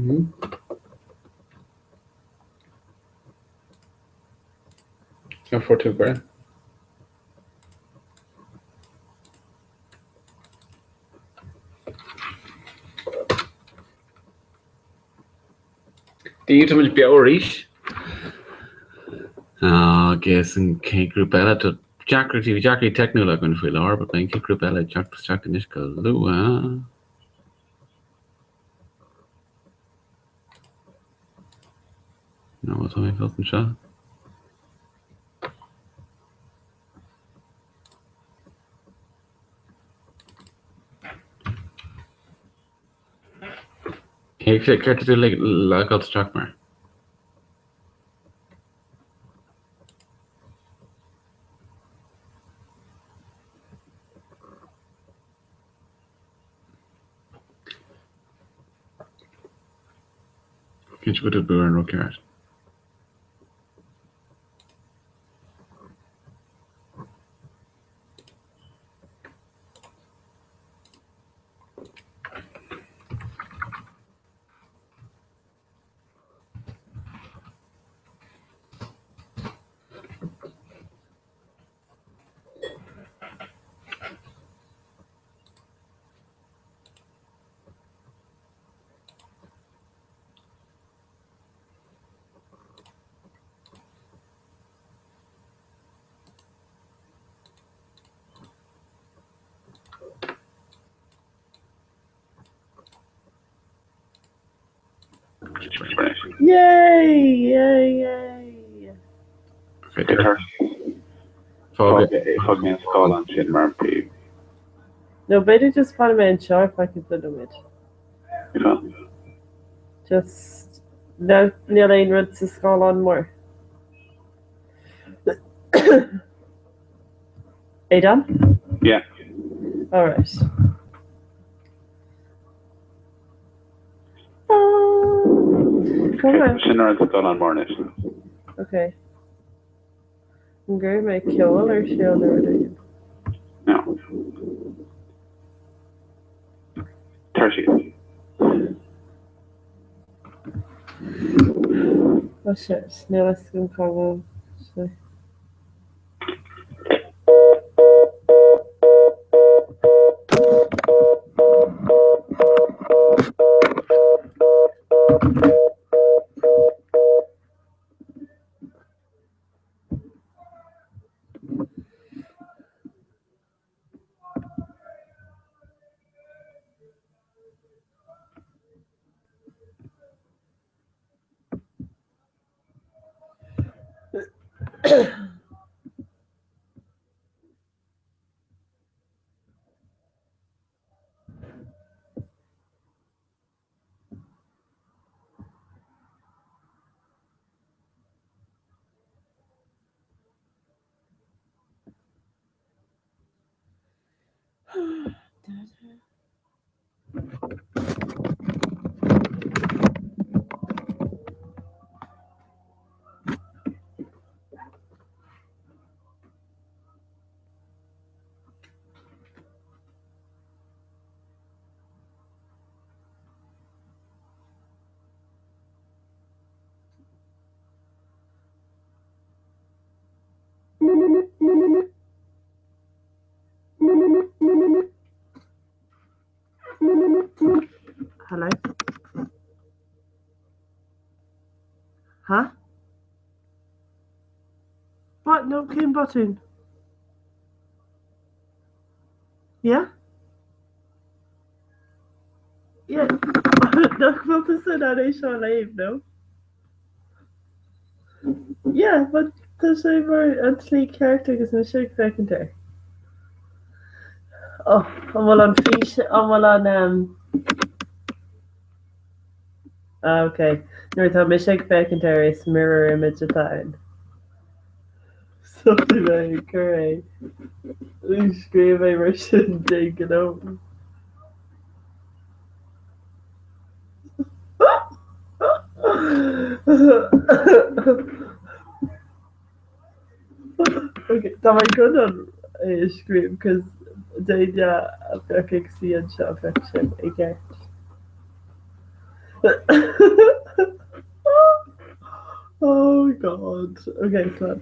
Mhm. An fuair tú cuireadh? Dia duit, tá muid beo arís. Agus an chéad grúpa eile, tá deacrachtaí, bhí deacrachtaí teicniúla againn faoi láthair, but beidh an chéad grúpa eile ag teacht isteach anois go luath. Nó tá mé fós anseo. Céard tá tú ag logáil isteach mar? Cinnte go bhfuil tú ag brú ar an rud ceart. Yay! Yay! Yay! Fág fág mé an scáileán sin mar an príomh. No, b'fhéidir just fanfaidh mé anseo ar feadh cúpla nóiméad. Just níl aon rud sa scáileán mór. Aidan? Yeah. All right. Sin ar an scáileán mór anois. Ok. An gcuirfidh mé ceol ar siúl nó rud éigin? No. Tar síos. Oh shit, níl a fhios agam cá bhfuil sé. Hello? Huh? What? No, cén botún? Yeah? Yeah. Nach bhfuil tusa in ann é seo a léamh, no? Yeah, but tá sé mar an tslí ceart agus mise ag féachaint air. Oh, an bhfuil an fís, an bhfuil an um... Ah, ok. Nuair atá mise ag féachaint air is mirror image atá ann. So bhí mé ag cur é, scríobh é mar sin déan gnó. Tá mé chun an é a scríobh cos d'éinne a bheadh ag suí anseo bheadh sin i gceart. Oh God. Okay, slán.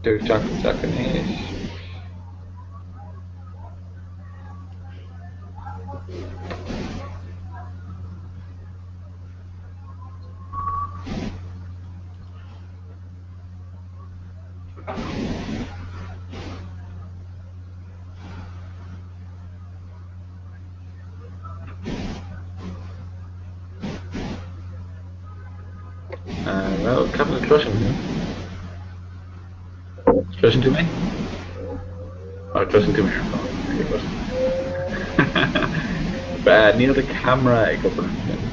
Tú ag teacht isteach anois. Well, ceapaim go gcloisim thú. Cloiseann tú mé? Oh, cloiseann tú mé ar fad. Níl do cheamara ag obair ansin.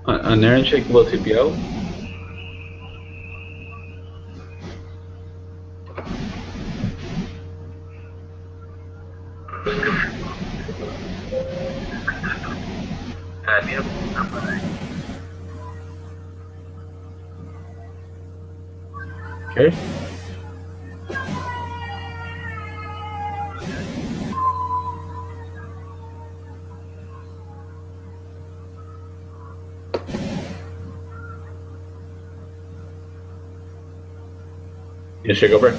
An ndeireann sé go bhfuil tú beo? Céard? Níl sé ag obair.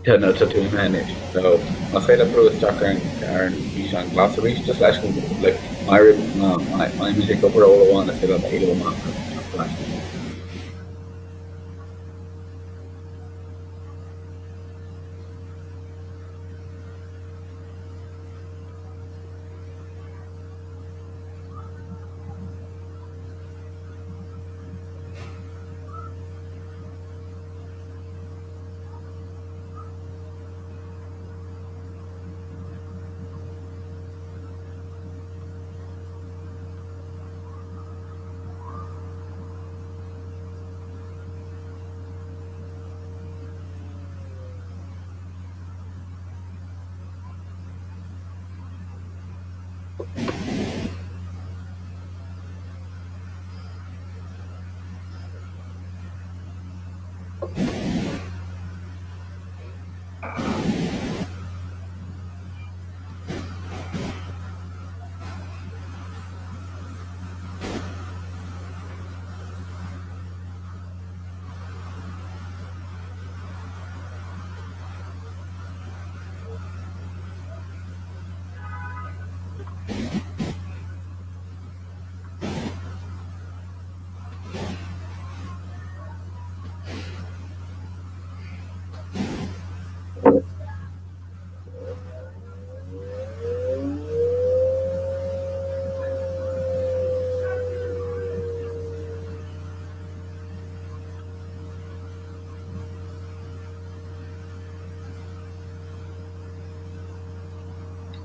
Tá, no, tá tú imithe anois. So, más féidir leat brú isteach ar an, ar an bhfíseán glas arís, just leis an, like, má má, má imíonn sé ag obair uair amháin, is féidir leat éalú amach agus teacht ar ais.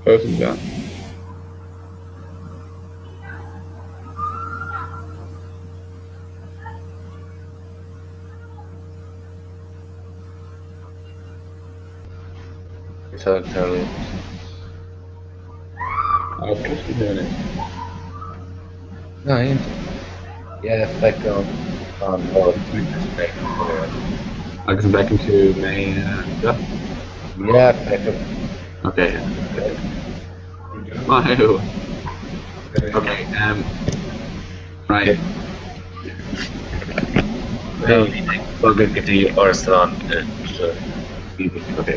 Fós anseo. Is ag tarlú. Ah, cloisim thú anois. Ná iontach. Yeah, feicim an rud Agus an bhfeiceann tú mé anseo? Yeah, feicim. Ok. Maith thú. Ok, um, right. Bogadh go dtí árasán Ok.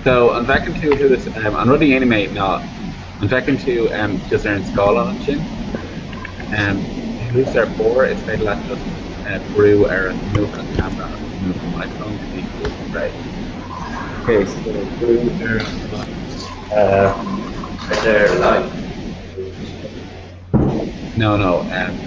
So, an bhfeiceann tú thuas, um, an rud a dhéanfaidh mé ná, an bhfeiceann tú um, just ar an scáileán ansin? Um, thuas ar barr is féidir leat just uh, brú ar an múch an camera agus múch an microphone go dtí go bhfuil tú réidh. Ok, so brú ar an uh, ar live. No, no. Um,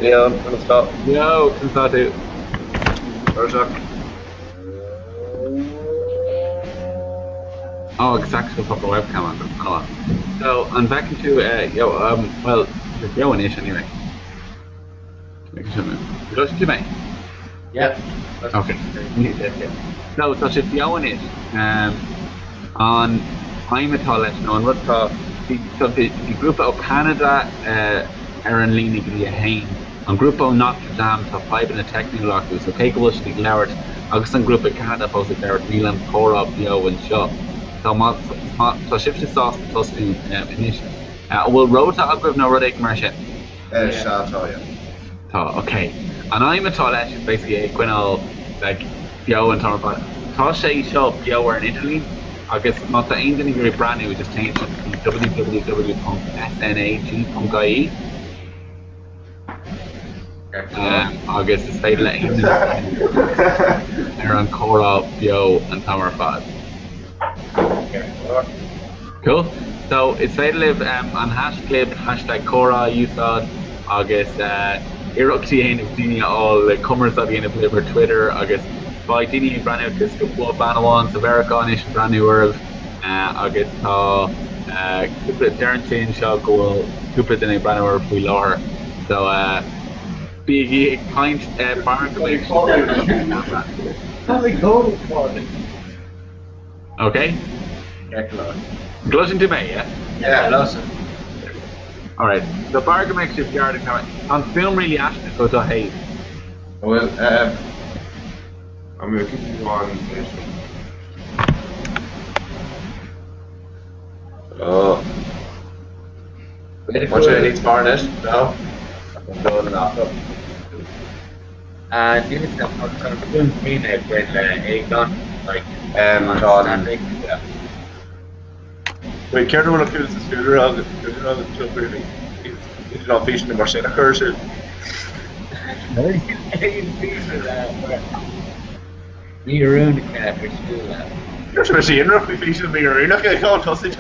Leon, can stop. Yo, conas tá tú? Tuirseach. Oh, agus actual proper webcam agam. An-mhaith. So, an bhfeiceann tú, eh, yo, um, well, beo anois anyway. An gcloiseann tú mé? Yeah. Ok. So, tá sé beo anois. An aidhm atá leis nó an rud atá, bhí grúpa ó Cheanada ar an líne go dtí a haon, an grúpa ó Notre Dame tá fadhbanna teicniúla acu so cé go bhfuil siad ag labhairt agus an grúpa i Ceanada fós ag labhairt níl an comhrá beo anseo. So má tá sibhse sásta tosnú anois, an bhfuil rota agaibh nó rud éigin mar sin? Sea, tá, yeah. Tá, ok. An aidhm atá leis is basically é a choinneáil like beo an t-am ar fad. Tá sé seo beo ar an idirlíon agus má tá aon duine ag iarraidh breathnú just téann siad go dtí www.snag.ie agus is féidir le aon duine breathnú ar an chomhrá beo an t-am ar fad. Cool. So, is féidir libh an haischlib hashtag comhrá a úsáid agus iarrachtaí a dhéanamh daoine a fháil le cumarsáid a dhéanamh libh ar Twitter agus beidh daoine ag breathnú cos cúpla bean amháin sa Mheiriceá anois ag breathnú oraibh agus tá cúpla, deireann sé anseo go bhfuil cúpla duine ag breathnú oraibh faoi láthair. So, bígí ag caint mar go mbeidh Tá mé i gcónaí ag caint. Ok? Gcloiseann tú mé, yeah? Yeah, cloisim. Alright. So b'fhearr go mbeadh sibh ceart ag caint. Tá an fuaim really aisteach ó do thaobh. An bhfuil, ehm, I'm looking on Oh. Bhfuil sé níos fearr anois? No? An laptop. Níl a fhios agam, tá an fuaim céanna ag baint le Aodhagán, like, Tá an static, yeah. Wait, céard a bhfuil acu sa scooter agus scooter agus seo is an físean mar sin a chur siad? Aon físean mí-oiriúnach ar siúl. Dúirt sé sin rud faoi físean mí-oiriúnach ag an tosaigh.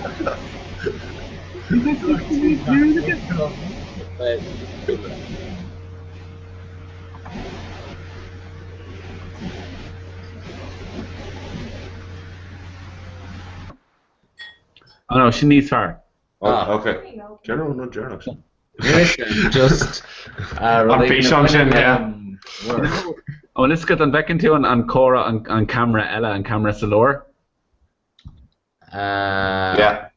Oh no, sin níos fearr. Oh, ok. General nó deireanach sin? Just An físeán sin, yeah. Ó, anois an bhfeiceann tú an comhrá, an camera eile, an camera sa lár? Yeah.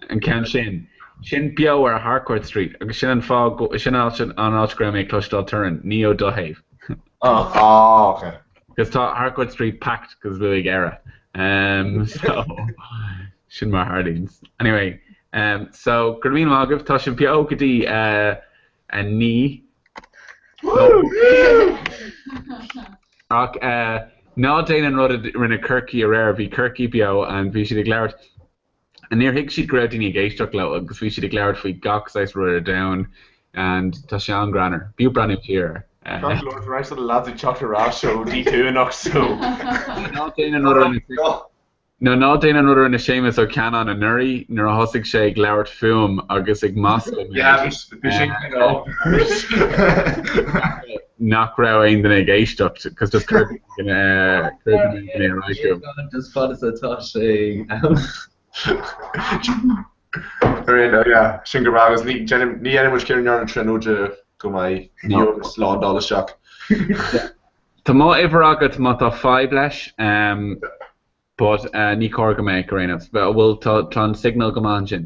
An ceann sin. Sin beo ar Harcourt Street agus sin an fáth go, sin an áit an áit go raibh mé ag cloisteáil torann, ní ó do thaobh. Oh. Oh, ok. Cos tá Harcourt Street packed cos bhuaigh Éire. Um, so, sin mar a tharlaíonn. Anyway, um, so, go raibh míle maith agaibh, tá sibh beo go dtí uh, 9. Ach ná déan an rud a rinne Corcaigh aréir, bhí Corcaigh beo and bhí siad ag labhairt and níor thuig siad go raibh daoine ag éisteacht leo agus bhí siad ag labhairt faoi gach saghas rud ar domhan and tá sé an-ghreannmhar. B'fhiú breathnú siar air. Ceart go leor, tá roinnt de na lads ag teacht ar ais ó D2 anocht so. Ná déan an rud a rinne Nó ná déan an rud a rinne Séamus Ó Ceannáin anuraidh nuair a thosaigh sé ag labhairt fúm agus ag maslú mé. Yeah, bhí sin cineál. Nach raibh aon duine ag éisteacht cos just cuir duine ar aghaidh fúm. Just fad is atá sé ann. Yeah, sin go breá agus ní dhéanfaidh muid cinneadh ar an Tríonóide go mbeidh slán dul isteach. Tá m'uimhir agat má tá fadhb leis, but ní cóir go mbeadh ar aon nós. Bhfuil, tá, tá an signal go maith ansin?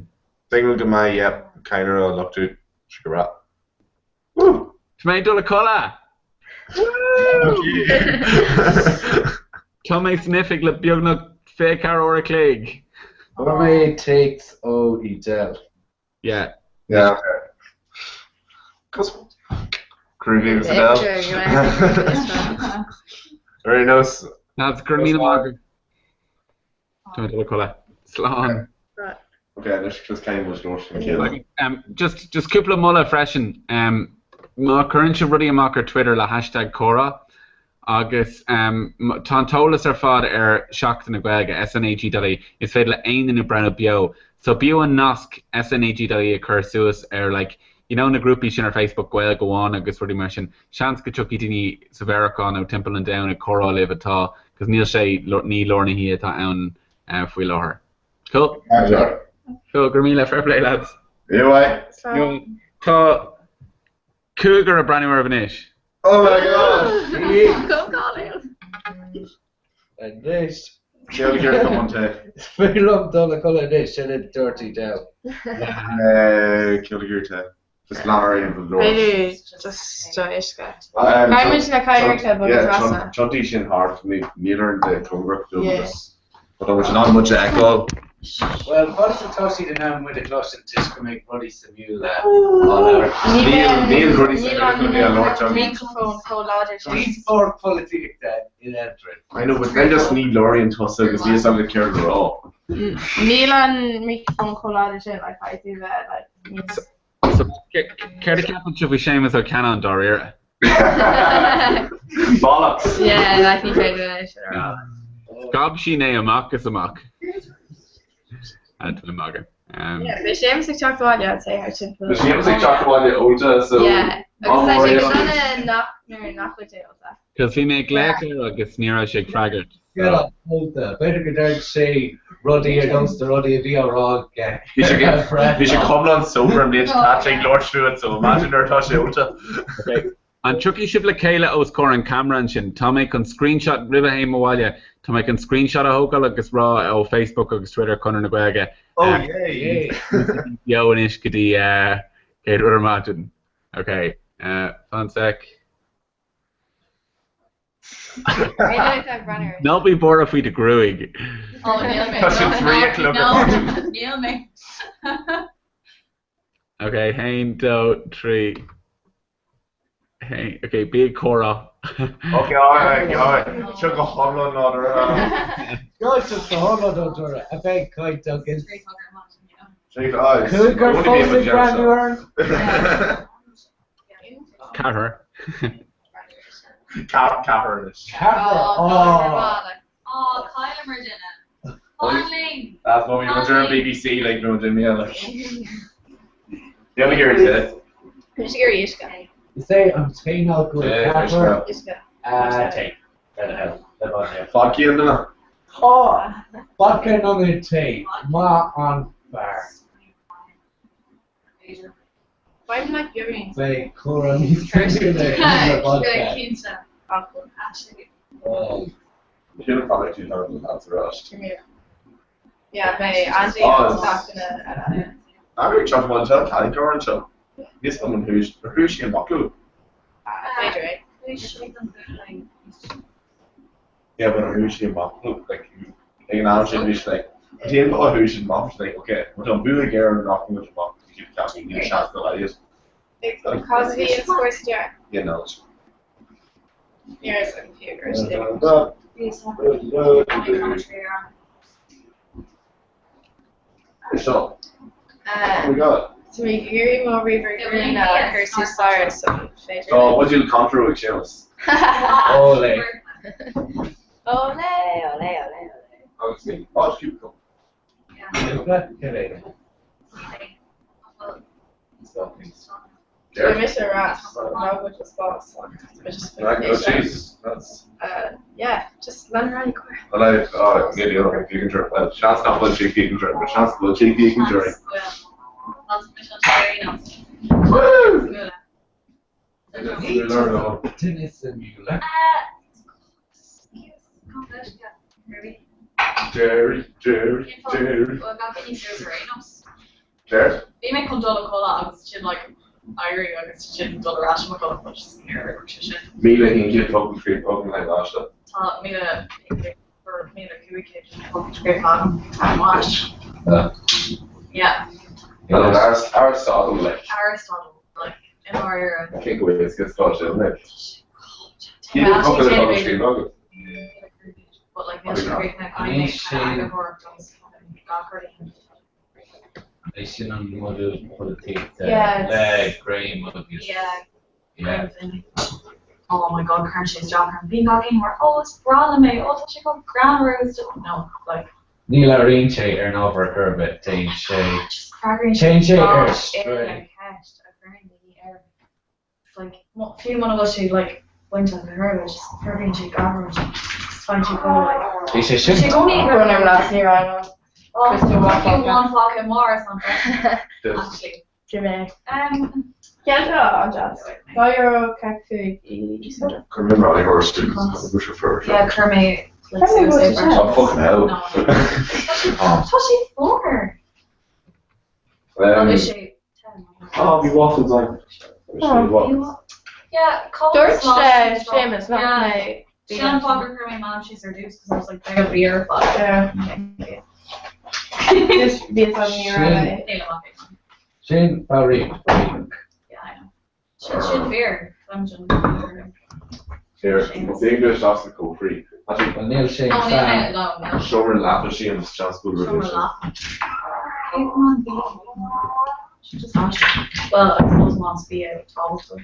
Signal go maith, yep, ceannaire a luchtú, sin go breá. Woo! Tá mé ag dul a chodladh! Tá mé san oifig le beagnach 24 uair a chloig! Fuair mé téacs ó Edel. Yeah. Yeah, okay. Cos Groovy agus Adele. Ar aon nós. Lads, go raibh míle maith agaibh. Tá mé ag dul a chodladh. Slán. Ok, anois just caithfidh muid labhairt lena chéile. Um, just, just cúpla moladh freisin. Um, má chuireann sibh rudaí amach ar Twitter le hashtag comhrá, Agus tá an t-eolas ar fad ar Seachtain na Gaeilge, SNAG.ie, is féidir le aon duine breathnú beo. So b'fhiú an nasc SNAG.ie a chur suas ar like, you know na grúpaí sin ar Facebook, Gaeilge amháin agus rudaí mar sin, seans go dtiocfaidh daoine sa Mheiriceá nó timpeall an domhain ag comhrá libh atá, cos níl sé, ní lárnaithe atá ann faoi láthair. Cool. Cool, go raibh míle, fair play lads. Anyway. Tá cúigear ag breathnú oraibh anois. Oh my god! Go Gaillimh! anois. Céard a ghearr dom an tae? Is féidir liom dul a chodladh anois, sin a dúirt Edel. Céard a ghearr tae? Just lean ar aon rud. B'fhéidir just do uisce. Caithfidh muid na cathaoireacha a bhogadh trasna. Tiontaigh sin thart, níl orainn bheith cóngarach dó just tá muid in ann muid a fheiceáil. Bhuel, fad is atá siad in ann muid a chloisint toisc go mbeidh rudaí suimiúla á labhairt. Níl rudaí suimiúla chun bheith á labhairt agam. Micreafón chomh láidir sin. Díospóireacht pholaitíochta in Airtrigh. I know, but then just ní labhraíonn tusa agus níl a fhios agat céard le rá. Níl an micreafón chomh láidir sin, like, caithfidh tú bheith, like, níos. So, céard a cheapann sibh faoi Séamus Ó Ceannáin, dáiríre? Bollocks! Yeah, like, ní féidir é sin a rá. Scab sí é amach is amach. Tá mé ag magadh. Yeah, beidh Séamus ag teacht abhaile, I'd say, thar timpeall. Beidh Séamus ag teacht abhaile ólta, so. Yeah, agus tá sé go dona nach, nuair nach bhfuil sé ólta. Cos bhí mé ag glaoch air agus ní raibh sé ag freagairt. Scéal ólta. B'fhéidir go ndearna sé rudaí ar nós na rudaí a bhí á rá aige. Bhí sé bhí sé iomlán sober an bhliain seo caite ag labhairt fút so imagine nuair atá sé ólta. Ok. An dtiocfaidh sibh le chéile os comhair an camera ansin? Tá mé chun screenshot roimh a théim abhaile, tá mé chun screenshot a thógáil agus rá ó Facebook agus Twitter Conradh na Gaeilge. Oh yay! Beo anois go dtí chéad rud ar maidin. Ok. Fan sec. Ná bí buartha faoi do ghruaig. Tá sé 3 a chlog ar maidin. Níl mé. Ok, haon, dó, trí. Haon, ok, bí ag comhrá. Ok, alright, alright. Seo go hiomlán nádúrtha. Seo just go hiomlán nádúrtha. A bheith ag caint agus. Cúigear Cúigear fós ag breathnú orainn. Ceathrar. Ceathrar anois. Ceathrar. Ó, cailleamar duine. Fan linn! That's what we were on BBC like no Jimmy like. Déan ag iarraidh te. Tá sé ag iarraidh uisce. Is é an t-aon go bhfuil ceathrar. Uisce. Tae. Where the hell? Le bheith there. Fadhb an duine. Tá vodka in ionad tae. Maith an fear. Beidh like beagán. Beidh comhrá níos suimiúla le vodka. Cinnte. Sin an fáth tú tar an arís. Yeah, beidh Andy agus gach duine eile. Aimigh teach amháin seo cailín anseo. Níos mó an thús ar thús sí amach leo. B'fhéidir é. Yeah, but ar thús sí amach leo like ag an am sin bhí sé like an t-aon fáth a thús siad amach bhí sé like okay má tá an bua ag Éirinn rachaidh muid amach go dtí ceapaí níl seans dá laghad. Cos bhí an scór sa deireadh. Yeah no. Ní raibh an fiú go raibh sé. Seo. Oh my god. Tá mé ag iarraidh mo ríomhaire glúine a chur suas staighre so féidir. Tá buidéal Cointreau ag Séamus. Olé. Olé, olé, olé, olé. Agus mé, oh, it's cute. Cúpla? Cé mhéad? Tá mise ar ais, ná bhfuil an spás ach tá mé just Right, oh Jesus, that's... Yeah, just lean ar aghaidh, comhrá. Well, I, oh, níl a fhios ag Ginger, well, seans nach bhfuil sé Ginger, but seans go bhfuil sé Ginger. Woo! Duine suimiúla. Jerry, Jerry, Jerry. Jerry? Bhí mé chun dul a chodladh agus sin like éirí agus sin dul ar ais i mo chodladh but just níor oibrigh sé sin. 1100 focal scríofa agam le haghaidh seo. Tá 1500 focal scríofa agam tá maith. Yeah. Aristotle like. Aristotle like i ndáiríre. Cé go bhfuil is go sin like. Cén focal atá scríofa agat? But like níl sé críochnaithe caithfidh mé eagarthóireacht agus gach rud a dhéanamh. É sin an modúl polaitíochta Yes. le Graham agus Yeah. yeah. Oh my god, cuireann sé isteach orm. Bíonn gach éinne mar, oh is breá liom é, oh tá sé chomh greannmhar agus no, like. Ní labhraíonn sé ar an ábhar ar chor ar bith, téann sé Just freagraíonn sé téann sé ar gach strae. uile cheist a chuireann daoine air. It's like, fiú muna bhfuil sé like bainteach le her, just freagraíonn sé gach rud. Just faigheann sé chomh like. Bhí sé sin. Sé i gcónaí ag Run ar leas ní raibh Oh, Crystal fiú Walker. one fágtha mar is an actually. Jimmy. Um, Ceann an-deas. €2.45 i Chuir mé rally horse to yeah, chuir mé Like suicide Oh, fucking hell. No. Tá sé fuar. Bhí sé 10. Oh, bhí waffles ann. Oh. Yeah, call Dúirt sé Séamus nach Yeah. mbeidh Sin an fáth gur chuir mé mam síos ar dtús because I was like beidh beer but Yeah. Just bhí an ní raibh. Níl amach é. Sin foghraíocht bhréagach. Yeah, I know. Sin sin beer. Táim sin. Here, the English that's the co-free. Actually, Well, níl Shane Oh, níl mé fan. no, no. Seomra leapa Séamus seans go Seomra bhfuil leapa. Hey, come on, be. She just asked. Well, I suppose mom's be out also. Sé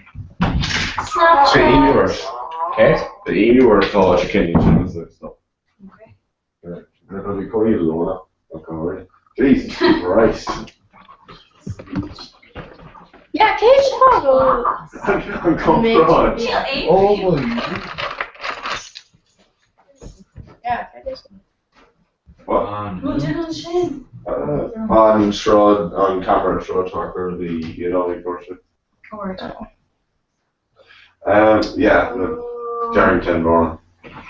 Snapchat. Céard? The EU tá sé cin sin so. Okay. Bhí cóí lóna a go Jesus Christ. Yeah, cé fáth An comprod. Níl aon Oh, fiú. Yeah, cé sin. What? Well, duine sin. An sráid an camera sráid talker the Iodálí Porsche. Cord. Yeah, no, Darrington Vaughan.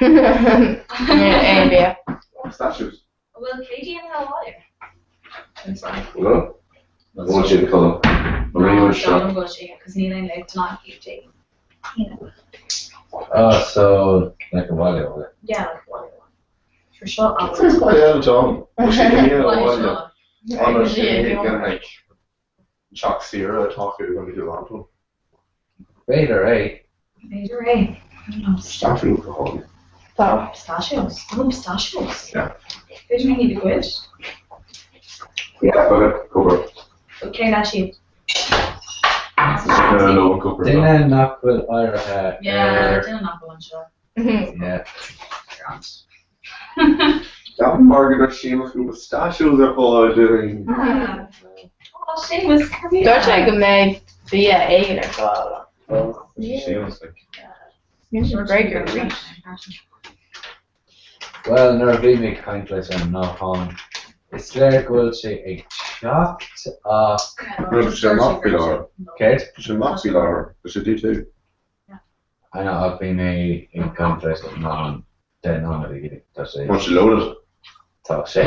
Níl aon bia. Statues. Well, Katie and her lawyer. I'm sorry. Hello? Won't you colour? No, don't go she because níl aon leg tonight, Katie. You know. Oh, so like a while ago. Yeah, like what? For sure. I'll- Yeah, John. Why sure. Like Chuck Sierra talking when we do that. B'fhéidir é. Major A. I don't know. Statue alcohol. Tá. Pistachios. I love pistachios. Yeah. B'fhéidir mé ní good. Yeah, but it cover. Okay, that's you. No, no, cover. Duine nach bhfuil áirithe Yeah, ar duine nach bhfuil anseo. Yeah. That Margaret or Seamus who pistachios are all doing. Oh, Seamus, come here. Dúirt sé go mbeidh bia éigin ar fáil. Seamus like Níl sé bréag arís. Well, nuair a bhí mé ag caint leis an náthán, is léir go bhfuil sé ag teacht ach No, sé amach faoi láthair. Céard? Sé amach faoi láthair. Sé dú tú. I know ach bhí mé ag caint leis an náthán den nóiméad a ghineadh, tá sé Want you loaded? Tá sé.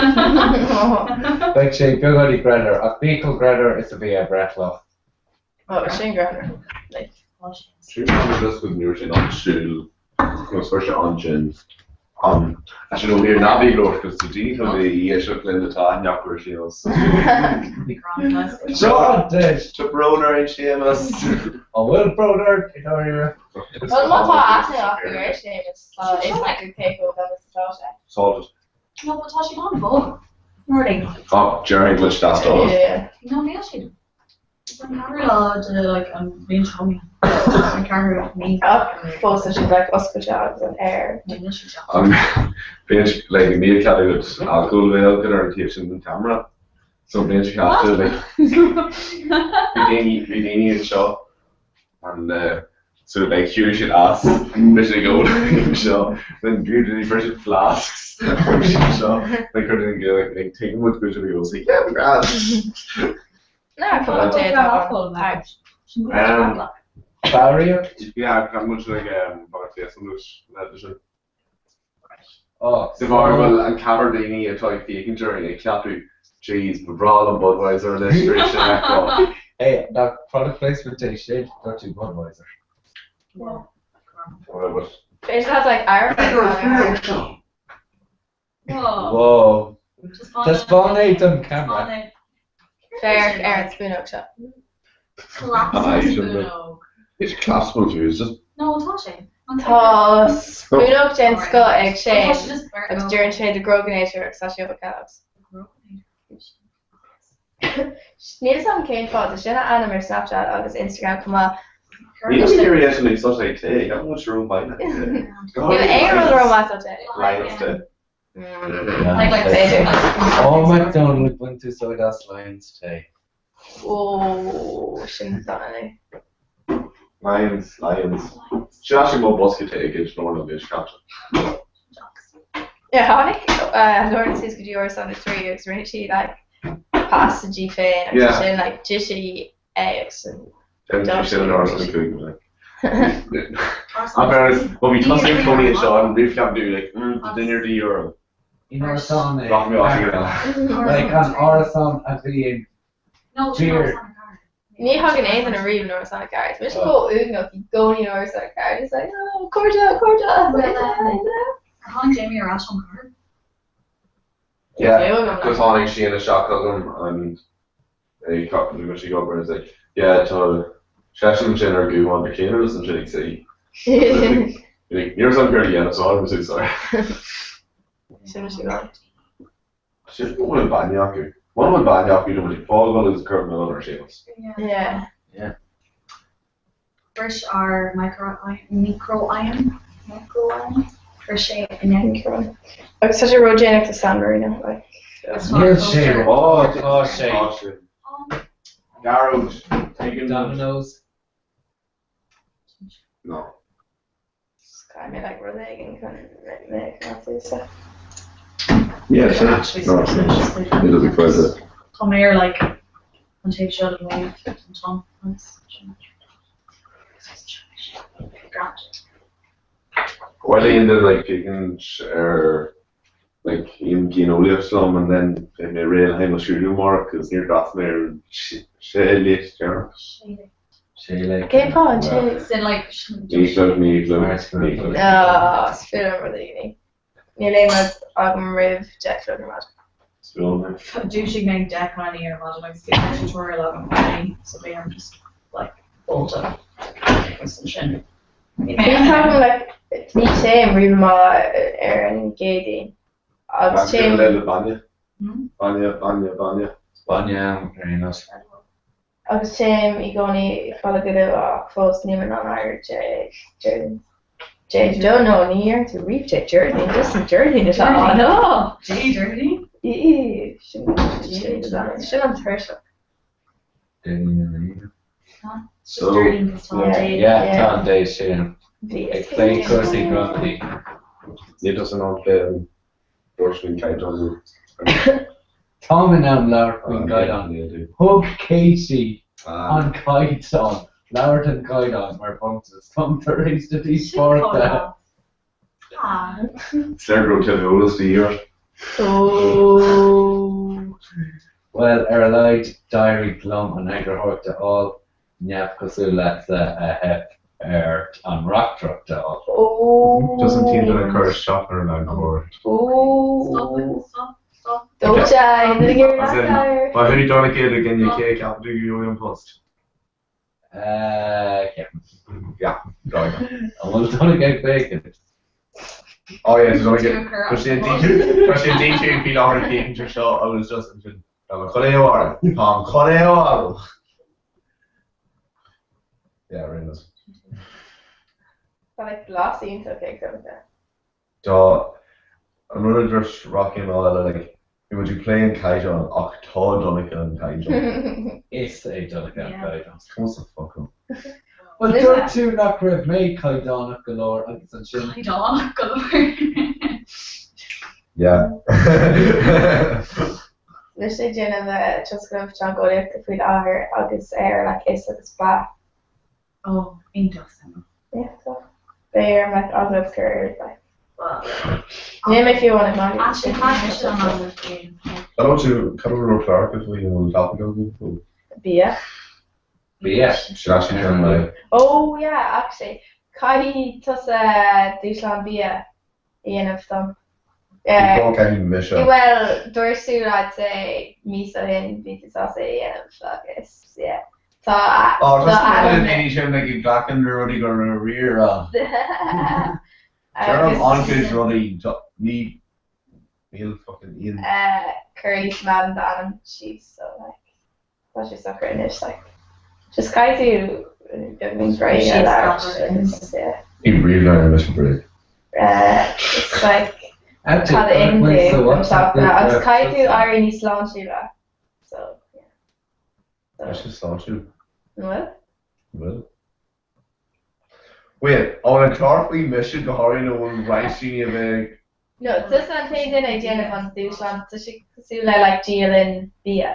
Beidh sé beagáinín greannmhar ach bí chomh greannmhar is a bhí ar breithlá. Oh, sin greannmhar. Like. True just with nuair sin an siúl nó se an sin an sin ó bhíar nábí leir gus sa dí bhí é seo linn atá neachar síos. Seo deis Tá brón ar an Séamus. An bhfuil brón ort i ndáiríre? Well, má tá aithne acu ar Séamus, tá is acu cé chomh fada is atá sé. Salted. No, but tá sé an bhó. Morning. Oh, Jerry English that's all. Yeah. No, níl siad. An ceathrú lá de like an bhliain seo chugainn. An ceathrú mí. Ach fós tá siad like oscailte agus an aer. Níl siad seo. An bhíonn like níl cead agat alcohol bheith agat ar an taobh sin den camera. So bíonn sé ceaptha like bhí daoine bhí daoine anseo and so like shiúil siad as bhí siad ag ól anseo then bhí daoine fuair siad flasks fuair siad anseo like chuir daoine go like like tuigim muid go bhfuil siad ag ól so yeah we're grand. Ná cúpla dé atá ann. Foghraíocht? Yeah, tá muid ag bagat anois le sin. Oh, De bharr go bhfuil an ceathrar daoine atá ag féachaint orainn ag ceapadh jeez, ba bhreá liom Budweiser anois tar éis sin a fheiceáil. Hey, nach product placement é sin, dúirt tú Budweiser. B'fhéidir leat like Ireland. Whoa. Whoa. Taispeáin é don camera. Féach ar an spúnóg seo. Collapse spúnóg. It's collapsible too, is it? No, tá sé. Tá spúnóg den scoth ag Shane Tá sé just burnt agus off. deireann sé the Groganator agus tá sé ó Kellogg's. Níl a fhios agam cén fáth, tá sin a ainm ar Snapchat agus Instagram chomh maith. Níl mé ag iarraidh sin úsáid ag tae, gan muid rómhaith le tae. Níl aon rud rómhaith le tae. Lyons tae. B'fhéidir. Oh, McDonald bain úsáid as Lyons tae. Ó, sin dona. Lyons, Lyons. Sin actually mo bosca tae ag an anois captain. Yeah, tháinig Lauren suas go dtí árasán a 3 agus rinne sí like pasta di féin agus Yeah. sin like d'ith sí é agus sin Déanann sí sin in árasán a 5 like. In fairness, má bhí tusa ag cónaí anseo an riamh cheap tú like mm tá dinnéar de dhíth orm. In árasán é. Rachaidh mé áit éigin eile. Like an árasán a bhíonn fíor. Ní thagann aon duine riamh in árasán a ceart. Mise chomh uaigneach i gcónaí in árasán a ceart. It's like, oh, cairde, cairde, cairde. Ar tháinig Jamie ar ais ón chathair? Yeah, cos tháinig sí isteach chugam and ag bhí sí ag obair and it's like, yeah, tá seisean ansin ar ghuthán tá Cian just ansin ag suí. Like, ní raibh a fhios agam céard a dhéanamh so tháinig mé suas air. Sin sí go. Sin go bhfuil bainne acu. Muna bhfuil bainne acu tá muid ag fágáil agus ag cur milleán ar Séamus. Yeah. Yeah. Bhris ár micro-oigheann, micro-oigheann? Bhris sé inné. Agus tá sé ródhéanach do San Marino, like. Níl sé Ó, tá sé. Tá sé. Gearóid, tuigeann muid. Domino's. No. Caithfidh mé like rud éigin chun mé a choimeád suas. Yeah, sure. No, it doesn't close it. Tá mé ar like an taobh seo den wave an tom agus Grant. Well, aon duine like féachaint ar like aon ghéineolaíocht liom and then beidh mé réidh le haghaidh mo scrúdú amárach agus níor d'fhreastail mé ar an sé léacht deireanach. Cén fáth an té? Sin like Ní chlog, ní chlog, ní chlog. Ah, is fuath liom rud éigin. Níl aon rud agam roimh 10 a chlog ar maidin. Is fuath liom é. Dhúisigh mé ag 8:50 ar maidin agus bhí an tutorial agam féin so bhí orm just like boltadh agus ansin bhí mé Bhí agam like ní téim riamh amach ar an gCéadaoin agus téim Le bainne. Bainne, bainne, bainne. Bainne am ar aon nós. Agus téim i gcónaí ag codladh go luath ach fós nílim in ann éirí Dé Déardaoin. Dé Dé no ní deireann tú riamh Dé Déardaoin just an Déardaoin atá ann. Oh! Dé Déardaoin? Ee sin sin an tuirseach. Déardaoin an Aoine. Just Déardaoin cos tá an Dé. Yeah tá an Dé sin. Bhí Ag plé cúrsaí gramadaí. Níl tusa in ann plé an dúirt faoin gcaighdeán. Táim in ann labhairt faoin gcaighdeán. Thug Katie an caighdeán, labhairt an chaighdeáin mar bhronntanas dom tar éis na díospóireachta. Is léir go raibh tuilleadh eolais de dhíth ort. Bhuel, ar a laghad d'éirigh liom an eagarthóireacht a fháil. Neamhchosúil leatsa a theip ar an reachtaireacht a fháil. Just an t-aon duine ag cur isteach ar an eagarthóireacht. Má thú Donncha iad ag inne cé a ceapann tú go gheobhaidh an post? Ceapaim. Yeah, Donncha. An bhfuil Donncha ag féachaint? Oh yeah, tá Donncha. Tá sé an D2 tá sé an D2 faoi láthair ag féachaint ar seo agus just ansin tá an chun é a mharú. Tá an chun é a mharú. Yeah, really nice. Tá like blas iontach ag Donncha. Tá an rud a dúirt Rocky an lá eile like bhí muid ag plé an caighdeán ach tá Donncha an caighdeán. Is é Donncha an caighdeán. Is cuma sa focal. Bhuel dúirt tú nach raibh mé caighdeánach go leor agus ansin. Caighdeánach go leor. Yeah. Mise ag déanamh tionscnamh teangeolaíochta faoi láthair agus ar like is agus ba. Oh, iontach suimiúil. Yeah, so beidh orm like agallamh a chur ar like. Níl mé fiú amháin ag magadh. Actually, chaith mise an agallamh féin. Cad a bhfuil tú, cad a bhfuil ró-chlárach faoi an bhfuil topic agat faoi? Bia. Bia. Sin actually kind of like. Oh yeah, actually, caithfidh tusa dúshlán bia a dhéanamh dom. Ní caithfidh mise. Bhuel, dúirt tú leat é míosa ó shin, bhí tú sásta é a dhéanamh agus yeah. Tá Ó, tá tá ainm daoine sin ag glacadh na rudaí go ríora. Déanaim an-chuid rudaí, ní níl fucking aon. Chuir Lisa Madden d'ainm síos so like tá sé socair anois like just caithfidh tú beagáinín bréige a labhairt agus yeah. Ní ríomh leis an bréag. It's like cad a itheann tú don tseachtain agus caithfidh tú éirí níos sláintiúla so yeah. Tá sé sláintiúil. An bhfuil? Bhfuil. Wait, an bhfuil an clár faoi mise go háirithe nó bhfuil roinnt daoine a bheith ag. No, tusa an t-aon duine ag déanamh an dúshlán, tá sé cosúil le like dialann bia.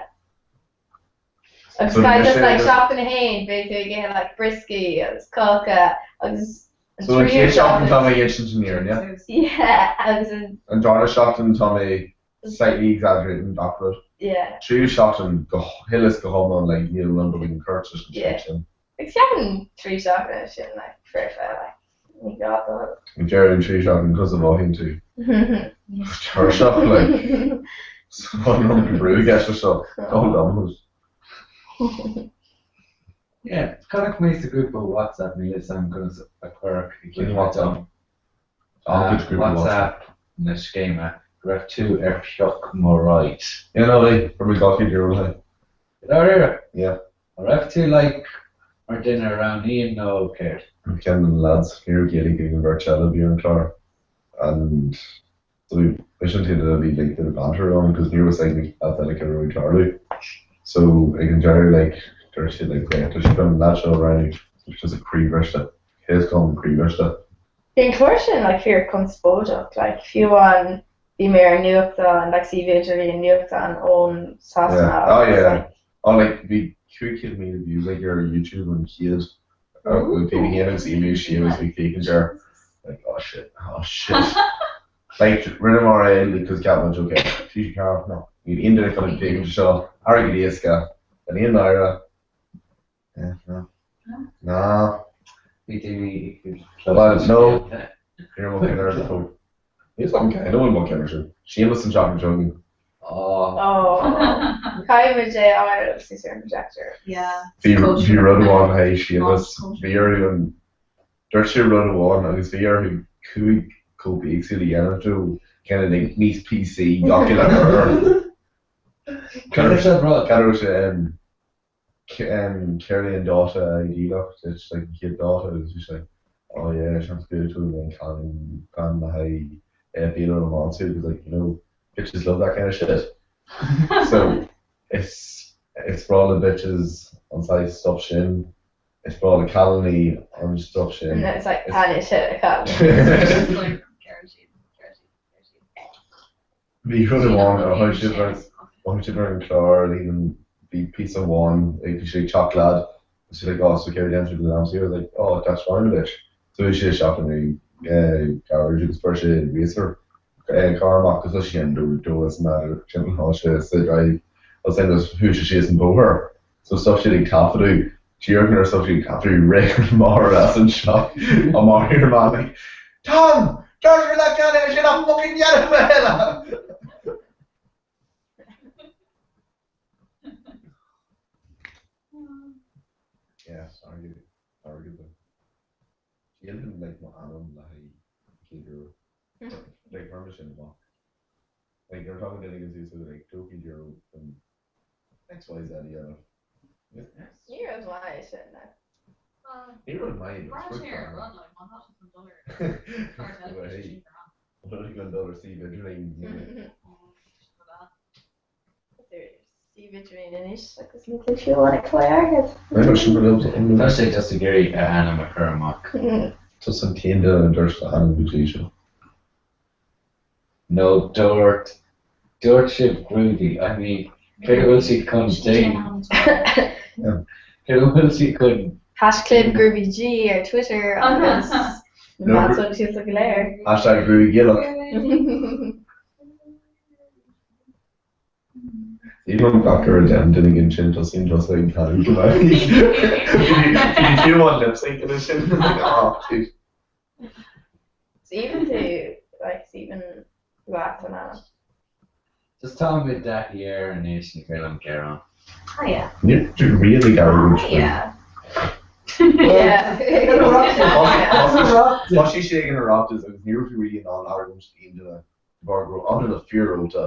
Agus So kind bhí just sé like just- seachtain a haon beidh tú ag ithe like brioscaí agus cáca agus an So an tríú chéad seachtain tá seachtain mé ag insint an fhírinne. yeah agus an An dara seachtain tá mé slightly exaggerating gach rud. yeah. Tríú seachtain go huile is go hiomlán like níl an rud ag an cur leis an Yeah. sin. Agus ceapaim 3 seachtaine sin like foirfe like ní gá dul. Ag deireadh an tríú seachtain cos a mhothaíonn tú tuirseach like so an rud go brú i gceist leis seo. Go dom. Yeah, chonaic mé sa ghrúpa WhatsApp níl fhios agam conas a cuireadh i Cén gceart WhatsApp? dom. An-chuid grúpa WhatsApp. WhatsApp na scéime go raibh tú ar Pioc Mo Ride. Yeah, no, bhí, fuair mé €200 le haghaidh. Dáiríre? Yeah. An raibh tú like mar duine a roghnaíonn nó céard? Ceann de na lads, ní raibh Gaeilge ag an bheirt eile a bhí ar an chlár and so bhí mise an t-aon duine a bhí like bit of banter ann because ní raibh fhios ag na lads eile cad a raibh ag tarlú. So ag an deireadh like dúirt siad like yeah tá siad an lad seo a roghnú so it's just a croíbhriste. Cé is cuma croíbhriste. Bhí an clár sin like fíor conspóideach like fiú amháin bhí mé ar nuachtán like suíomh idirlíon nuachtán ón Sasana Yeah. Oh agus yeah. like Oh like bhí 500,000 views like ar YouTube an chéad bhí mé féin agus Emu Séamus bhí féachaint air like oh shit oh shit like rinneamar é because cheap muid okay TG4 no níl aon duine chun féachaint seo airgead éasca gan aon náire yeah no no Bhí daoine well no ní raibh mo cheann ar an Níl 's agam cé a bhfuil mo cheann ar sin Séamus an seachtain seo chugainn. Oh. Caithfidh muid é a fháil suas ar an projector. Yeah. Bhí bhí rud amháin le haghaidh Séamus, bhí orthu an, dúirt sé rud amháin agus bhí orthu 5 cóip éagsúla a dhéanamh dó, kind of like níos PC gach uile uair. Cad é an rud? Cad a raibh sé em ciallaíonn dáta idéalach duit, like an chéad dáta agus bhí sé like oh yeah seans go bhfuil tú in ann plean le haghaidh béile rómánsúil because like you know bitches love that kind of shit. So is is breá le bitches an saghas stuff sin, is breá le cailíní an stuff sin. And it's like taitníonn sé le cailíní. Bhí rud amháin a chuir siad ar chuir siad ar an chlár even bhí píosa amháin ag bhí sé ag teacht leaid agus sé like oh so céard a dhéanann tú le am saor I was like oh that's fine leis so bhí sé isteach in garage agus fuair sé racer carr amach agus thosaigh sé an do do is matter sin tá sé sa drive agus then just chuaigh sé síos an bóthar so stop siad ag taifeadadh díreach nuair a stop siad ag taifeadadh rith an máthair as an teach amach ar man like Tom! Deirtear leat gan é sin a fucking dhéanamh a thuilleadh! Yeah, sorry, sorry good though. Déanfainn like mo anam le haghaidh €100. Like chuir mé sin amach. Like nuair atá mé duine ag úsáid like €2 don X Y Z a dhéanamh. Ní rud maith é sin no. Ní rud maith é but it's rud Rud an dollar suíomh idirlín. Suíomh idirlín anois agus ní fiú amháin ag fáil airgead. Tá sé just ag iarraidh a ainm a chur amach. Tusa an t-aon duine a dúirt a ainm go dtí seo. Nó dúirt, dúirt sibh Grúdaí, I mean, cé go bhfuil siad chun déan, cé go bhfuil siad chun. Haischlib Grúdaí G ar Twitter agus na meáin sóisialta go léir. Hashtag Grúdaí Gaelach. Even gach ar a deim duine gin sin tosaíonn tusa ag caint go mbeidh. Bhí fiú amháin lip sync ina sin. Ah, dude. Is aoibhinn tú, like, is aoibhinn leat an ainm. Just táim i dtaithí air anois, ní féidir liom gearán. Ah yeah. Níl tú really gearán Ah yeah. Yeah. Thosaigh sé ag an Oireachtas agus ní raibh tú really in ann argóint aon duine de bharr go raibh an duine fíor-ólta.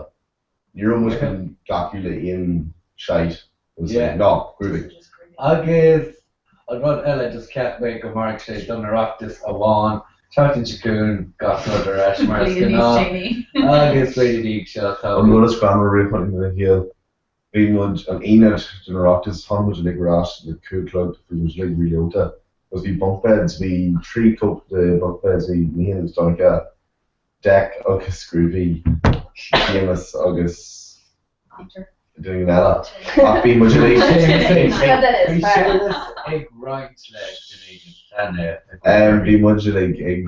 Ní raibh muid chun glacadh le aon shite. It was like, no, Grúdaí. Agus an rud eile, just cheap mé go mairfeadh sé don Oireachtas amháin, seachtain seo chugainn, gach rud ar ais mar is Bliain níos gnáth. déanaí. Agus bliain ina dhiaidh seo, tá. An rud is greannmhaire riamh chonaic mé i mo shaol, bhí muid an Aoine den Oireachtas, tháinig muid uilig ar ais le 5 chlog, bhí muid uilig really-ólta, agus bhí bunk beds, bhí 3 cóip de bunk beds, bhí mé féin agus Donncha, Dec agus Grúdaí, Séamus agus Peter. duine eile. Ach bhí muid uilig. Bhí Séamus ag roinnt le duine éigin cheana. Bhí muid uilig ag.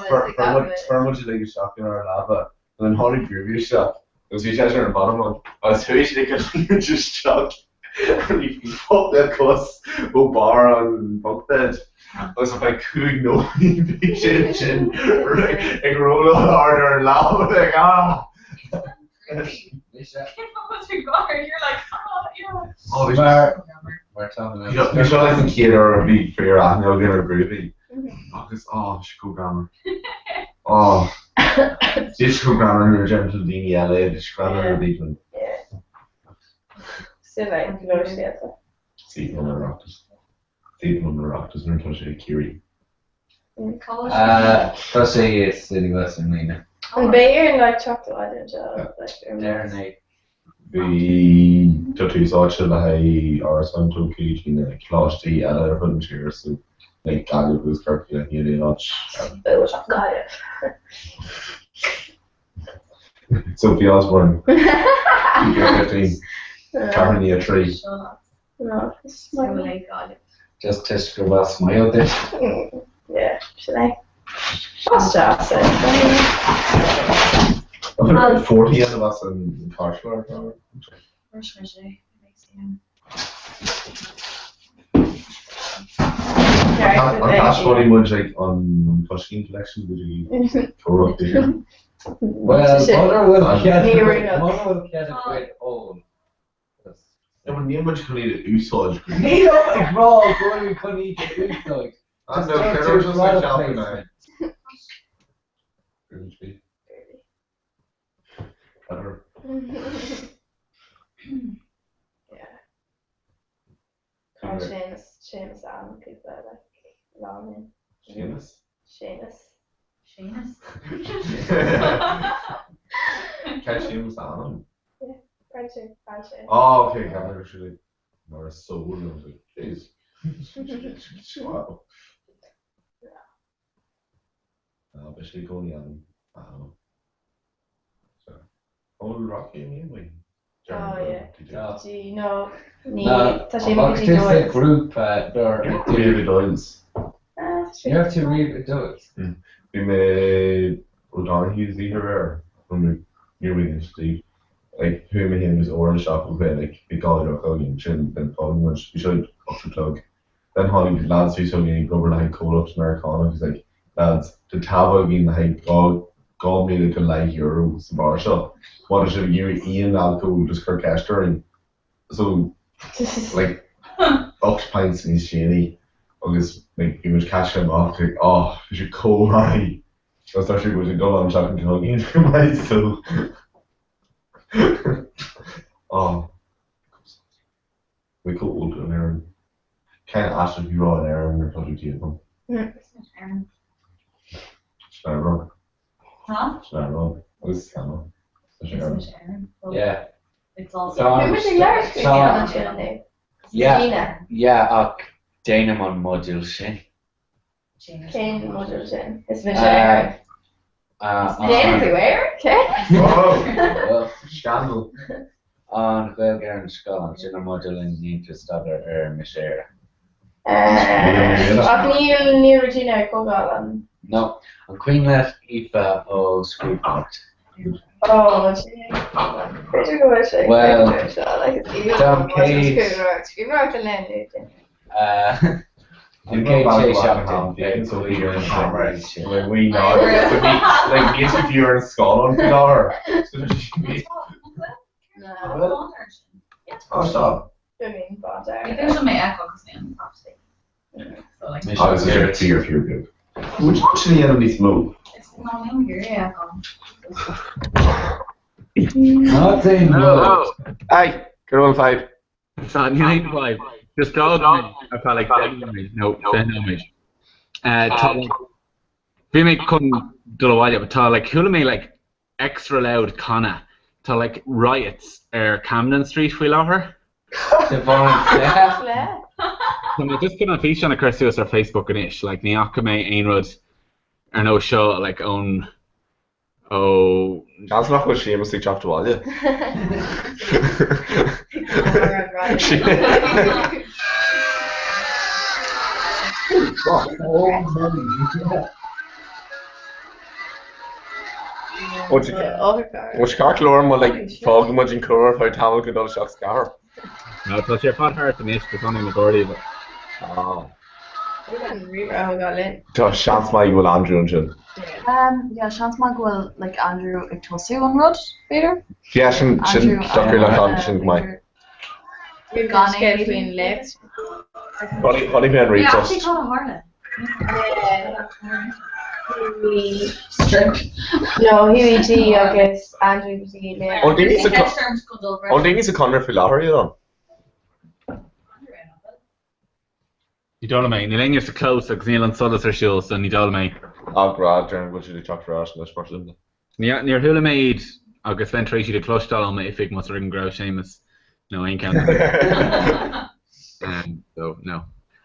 Fuair muid uilig isteach inár leaba and then tháinig Groovy isteach agus bhí seisean ar an bhanamán agus chuaigh sé go líon isteach and he fucked le cos ó barr an bunk bed agus ar feadh 5 nóiméad bhí sé ansin ag rolláil ard ar an leaba like ah! Bhí seo like an chéad uair a bhí fíor aithne againn ar Groovy agus oh bhí sé chomh greannmhar. Oh bhí sé chomh greannmhar nuair a deireann tú le daoine eile é, bhí sé greannmhar nuair a bhí tú. Sin é, go raibh siad. Suíomh an Oireachtais. Suíomh an Oireachtais nuair atá sé i Ciarraí. Tá sé i City West i mbliana. An mbeidh orainn like teacht abhaile anseo like ar Deireann é. Bhí tá tús áite le haghaidh árasáin tógtha ag na coláistí eile ar fud na tíre so like Gaillimh agus Corcaigh like níl aon áit. Gaillimh. Sophie Osborne 2K15 Ceathrú i ndiaidh 3. No, is maith liom. Just toisc gurb as Maigh Eo duit. Yeah, sin é. As deas é. 40 dhéanamh as an cairtchlár. An dtaispeánfaidh muid ag an Coiscín Collection go dtí comhrac daoine? Bhuel, mura bhfuil cead mura bhfuil cead againn ól. Níl muid chun iad a úsáid. Nílim ag rá go bhfuilim chun iad a úsáid. Just product placement. Yeah. Tá Séamus, Séamus ann cúpla like lá ó shin. Séamus? Séamus. Séamus? Cad Séamus ann? Yeah, French, French. Oh, okay, ceap mé go raibh sé like mar a soul and I was like, jeez. Wow. Ná beidh sé i gcónaí ann. Ann. So. Ó bhfuil Rocky in aon way? Oh yeah. Dí no ní Ná, tá sé bheadh go dtí tú sa Doyle's. ghrúpa nuair a Riamh i Doyle's. Ah, tá sé Ní raibh tú riamh i Doyle's? Bhí mé O'Donoghue's oíche aréir. Ní raibh mé istigh. Like chuaigh mé féin agus Oran isteach ó bheith like ag dhá deoch againn sin then fágann muid. Bhí sé like 8 a chlog. Then tháinig lads bhí s'againn ag obair le haghaidh comhlacht Meiriceánach agus like lads tá táille againn le haghaidh 2,000 go leith euro sa bheár seo. Má tá sibh ag iarraidh aon alcól just cuir ceist orainn. So like 8 pints níos déanaí agus like bhí muid caite amach like oh bhí sé chomh maith agus tá sé muid ag dul an seachtain seo chugainn go maith so oh. Bhí chomh olc in Éirinn. Cén áit a thú in Éirinn nuair atá tú díobh dom? Éirinn. Sin é an rud. Huh? Sin é an rud. Agus is ceann. Is Éirinn. Yeah. It's also. Bhí muid ag labhairt faoi cheann ansin inniu. Yeah, yeah, ach déanaim an modúl sin. Cén modúl sin? Is mise Éirinn. Déanann tú Éirinn? Cé? Scandal. An Ghaeilge ar an Scáileán, sin an modúl ina ndéantar staidéar ar Mise Éire. Ach níl níl Regina ag tógáil an. No. An cuimhin leat Aoife ó scríbhneoireacht? Ó, sin B'fhéidir go bhfuil sé ag Well, seo like it's even don chéad. Scríbhneoireacht a léann. An chéad sé seachtain, beidh Sophie ar an camera. Like we know. Like níl sí fiú ar an scáileán faoi láthair. Oh, stop. Agus is ar tír fíor beag. Would you actually dhéanamh níos mó? Ná déan Hello. Hi, go raibh an fadhb. Tá, níl aon fadhb. Just d'fhág mé ar feadh like 10 nóiméad nó 20 nóiméad. Tá like, bhí mé chun dul abhaile but tá like, chuala mé like extra loud canadh. Tá like riots ar Camden Street faoi láthair. De bharr an chluiche? Tá mé just chun an físeán a chur suas ar Facebook anois, like ní fhaca mé aon rud ar nós seo like ón. Ó. Seans nach bhfuil Séamus ag teacht abhaile. Ó ceart go leor má like fágann muid an comhrá ar feadh tamaill go dul isteach sa chathair. No, tá sé ar fad thart anois, tá na Gardaí. Ah. Tá seans maith go bhfuil Andrew ansin. Yeah, seans maith go bhfuil like Andrew ag tosú an rud, b'fhéidir? Yeah, sin sin deacair le fan sin go maith. Gan é faoin lift. Chonaic mé an Yeah, actually ríomhphost. cad a tharla? No, Hughie G agus Andrew G le. An daoine sa Conradh faoi láthair iad ann? Ní dóigh liom é. Níl éinne sa chlós agus níl an solas ar siúl so ní dóigh liom é. Á grá, déarfainn go bhfuil siad ag teacht ar ais anois mar sin de. Níor chuala mé iad agus bheinn tar éis iad a chloisteáil ó m'oifig más rud go raibh Séamus nó aon cheann acu. So, no.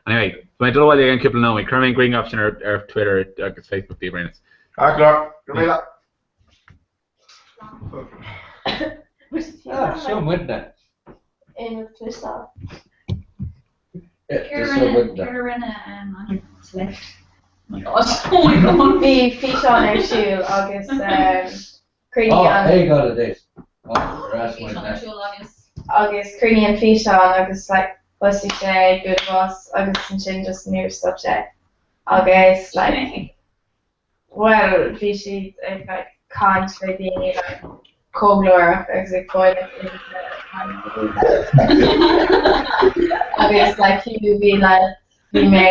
Anyway, tá mé ag dul abhaile i gceann cúpla nóiméad. Cuirfidh mé an grianghraf sin ar ar Twitter agus Facebook daoibh ar aon nós. Ceart go leor. Go raibh míle. Ah, seo muidne. In cloisteáil. Seo muidne. Céard a rinne Andrew sa lift? Oh my god. Oh my god. Bhí físeán ar siúl agus cruinníodh Oh, an hey, got a date. Oh, ar ais Físeán ar muidne. siúl agus. agus cruinníodh an físeán agus like thosaigh sé ag bualadh bos agus ansin just níor stop sé agus like Bhuel, bhí siad ag like caint le daoine like chomh glórach agus ag fáil agus like fiú bhí like bhí mé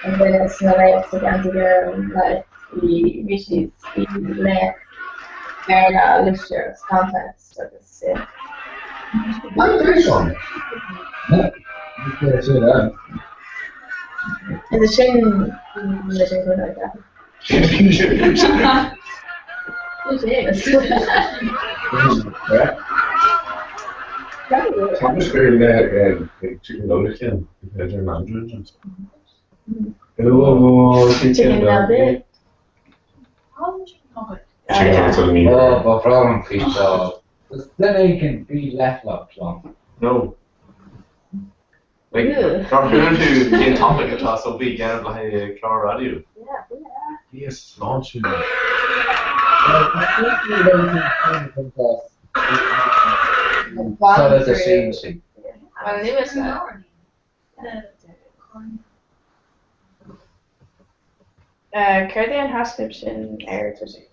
an duine sna laoch sa gceantar like bhí bhí siad bhí laoch Béarla litir agus context agus yeah. Is sin Chicken nugget. Oh, ba bhreá liom físeán. Is duine éigin bí leithleach liom. No. Like, nár chuala tú cén topic atá Sophie ag déanamh le haghaidh clár raidió? Yes, sláinte. Sula dtosaíonn sí. Céard é an haischlib sin ar Twitter?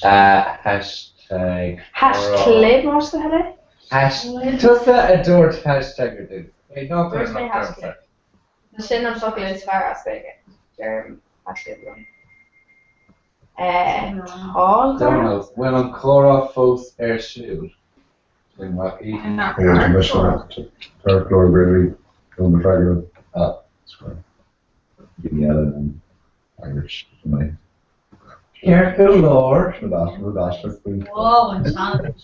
Hashtag. Haischlib más do thoil é? Hash. Tusa a dúirt hashtag ar dtús. É ná cuir Dúirt mé amach haischlib. Sin an focal is fearr as Gaeilge. Deirim haischlib liom. Tá. Dónal, bhfuil an comhrá fós ar siúl? Sin maith í. Ceart go leor. Whoa, an sean.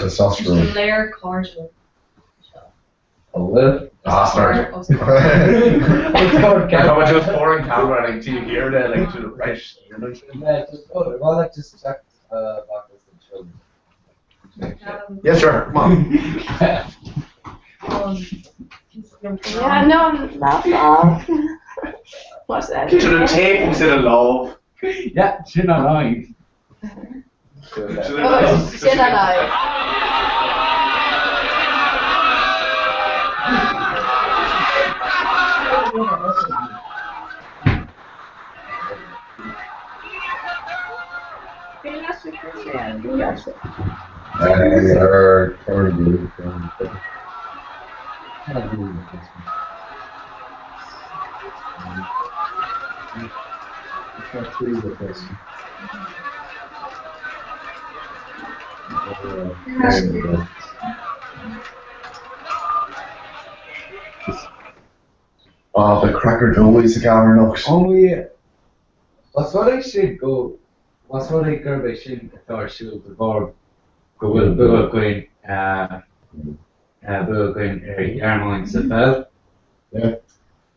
Testosterone. Léir cairdiúil. An bhfuil? Ah, sorry. Tá muid just foreign camera like do you hear the like to the right? Yeah, just oh, well, like just check back with the children. Yeah, sure. Come on. Yeah, no, I'm not off. What's that? To the tape instead of love. Yeah, sin an fhadhb. To the Oh, love. sin an fhadhb. Oh, the cracker Joey's sa gceamara anocht. Ó yeah. Más rud é sin go más rud é gurb é sin atá ar siúl de bharr go bhfuil bua againn bua againn ar Ghearmáin sa pheil. Yeah.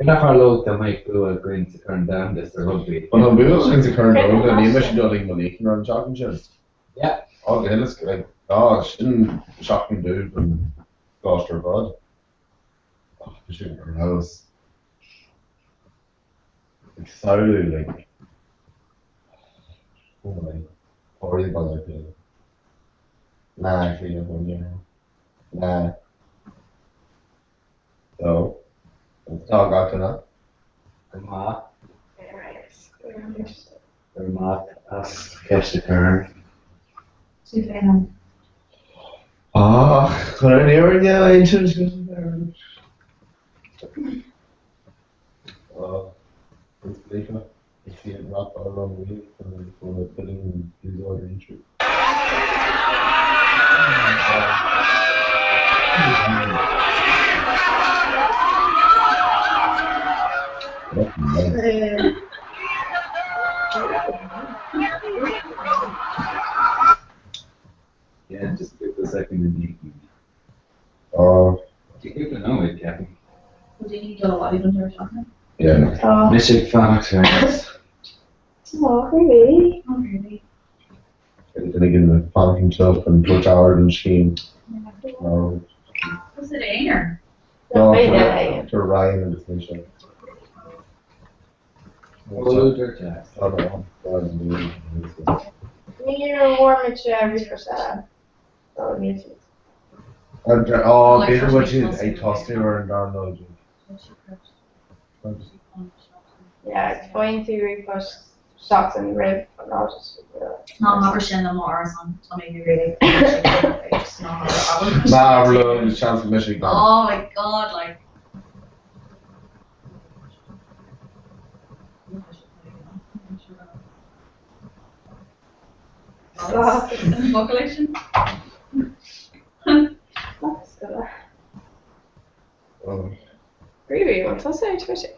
Céard a tharlódh dá mbeadh bua againn sa Chorn Domhanda sa Rugbaí? Bhuel, tá an bua againn sa Chorn Domhanda, níl mise ag dul ag mo luíochán ar an tseachtain sin. Yeah. Ó, go huile is go, like, á, sin seachtain dubh don gcoláiste ar fad. Ach, bhí sé ar fheabhas. Ag samhlú, like, oh my, Pádraig Baile Átha Cliath. Nah, actually, no, no, nah. So, tá gach duine. Go maith. Go raibh maith as ceist a chur. Tú féin ann. Ach, chun an fhírinne a insint. Is léifeadh is iad rap a rang riamh chun na billiún úsáid inti. Yeah, just cúpla soicind i ndiaidh. Oh. Cúpla nóiméad, ceapaim. Bhfuil daoine ag dul abhaile don deireadh seachtaine? Yeah. Tá. Mise ag fanacht ar aon nós. Tá, really? Oh, really? Duine éigin ag fanacht anseo chun tabhairt aire don scéim. Was it aonair? No, B'fhéidir. to Ryan agus mise. Comhluadar deas. Níor mhór muid ríomhphost eile. Ó, níl siad. Ó, b'fhéidir bhfuil siad ag tosú ar an dara nóid. Yeah, faigheann tú ríomhphost seachtain roimh an audit. Ná habair sin liom árasán, tá mé really just ná habair. Ná abair liom, seans go mbeidh sé ag Oh my god, like. Focal é sin? Really, bhfuil tusa ar Twitter?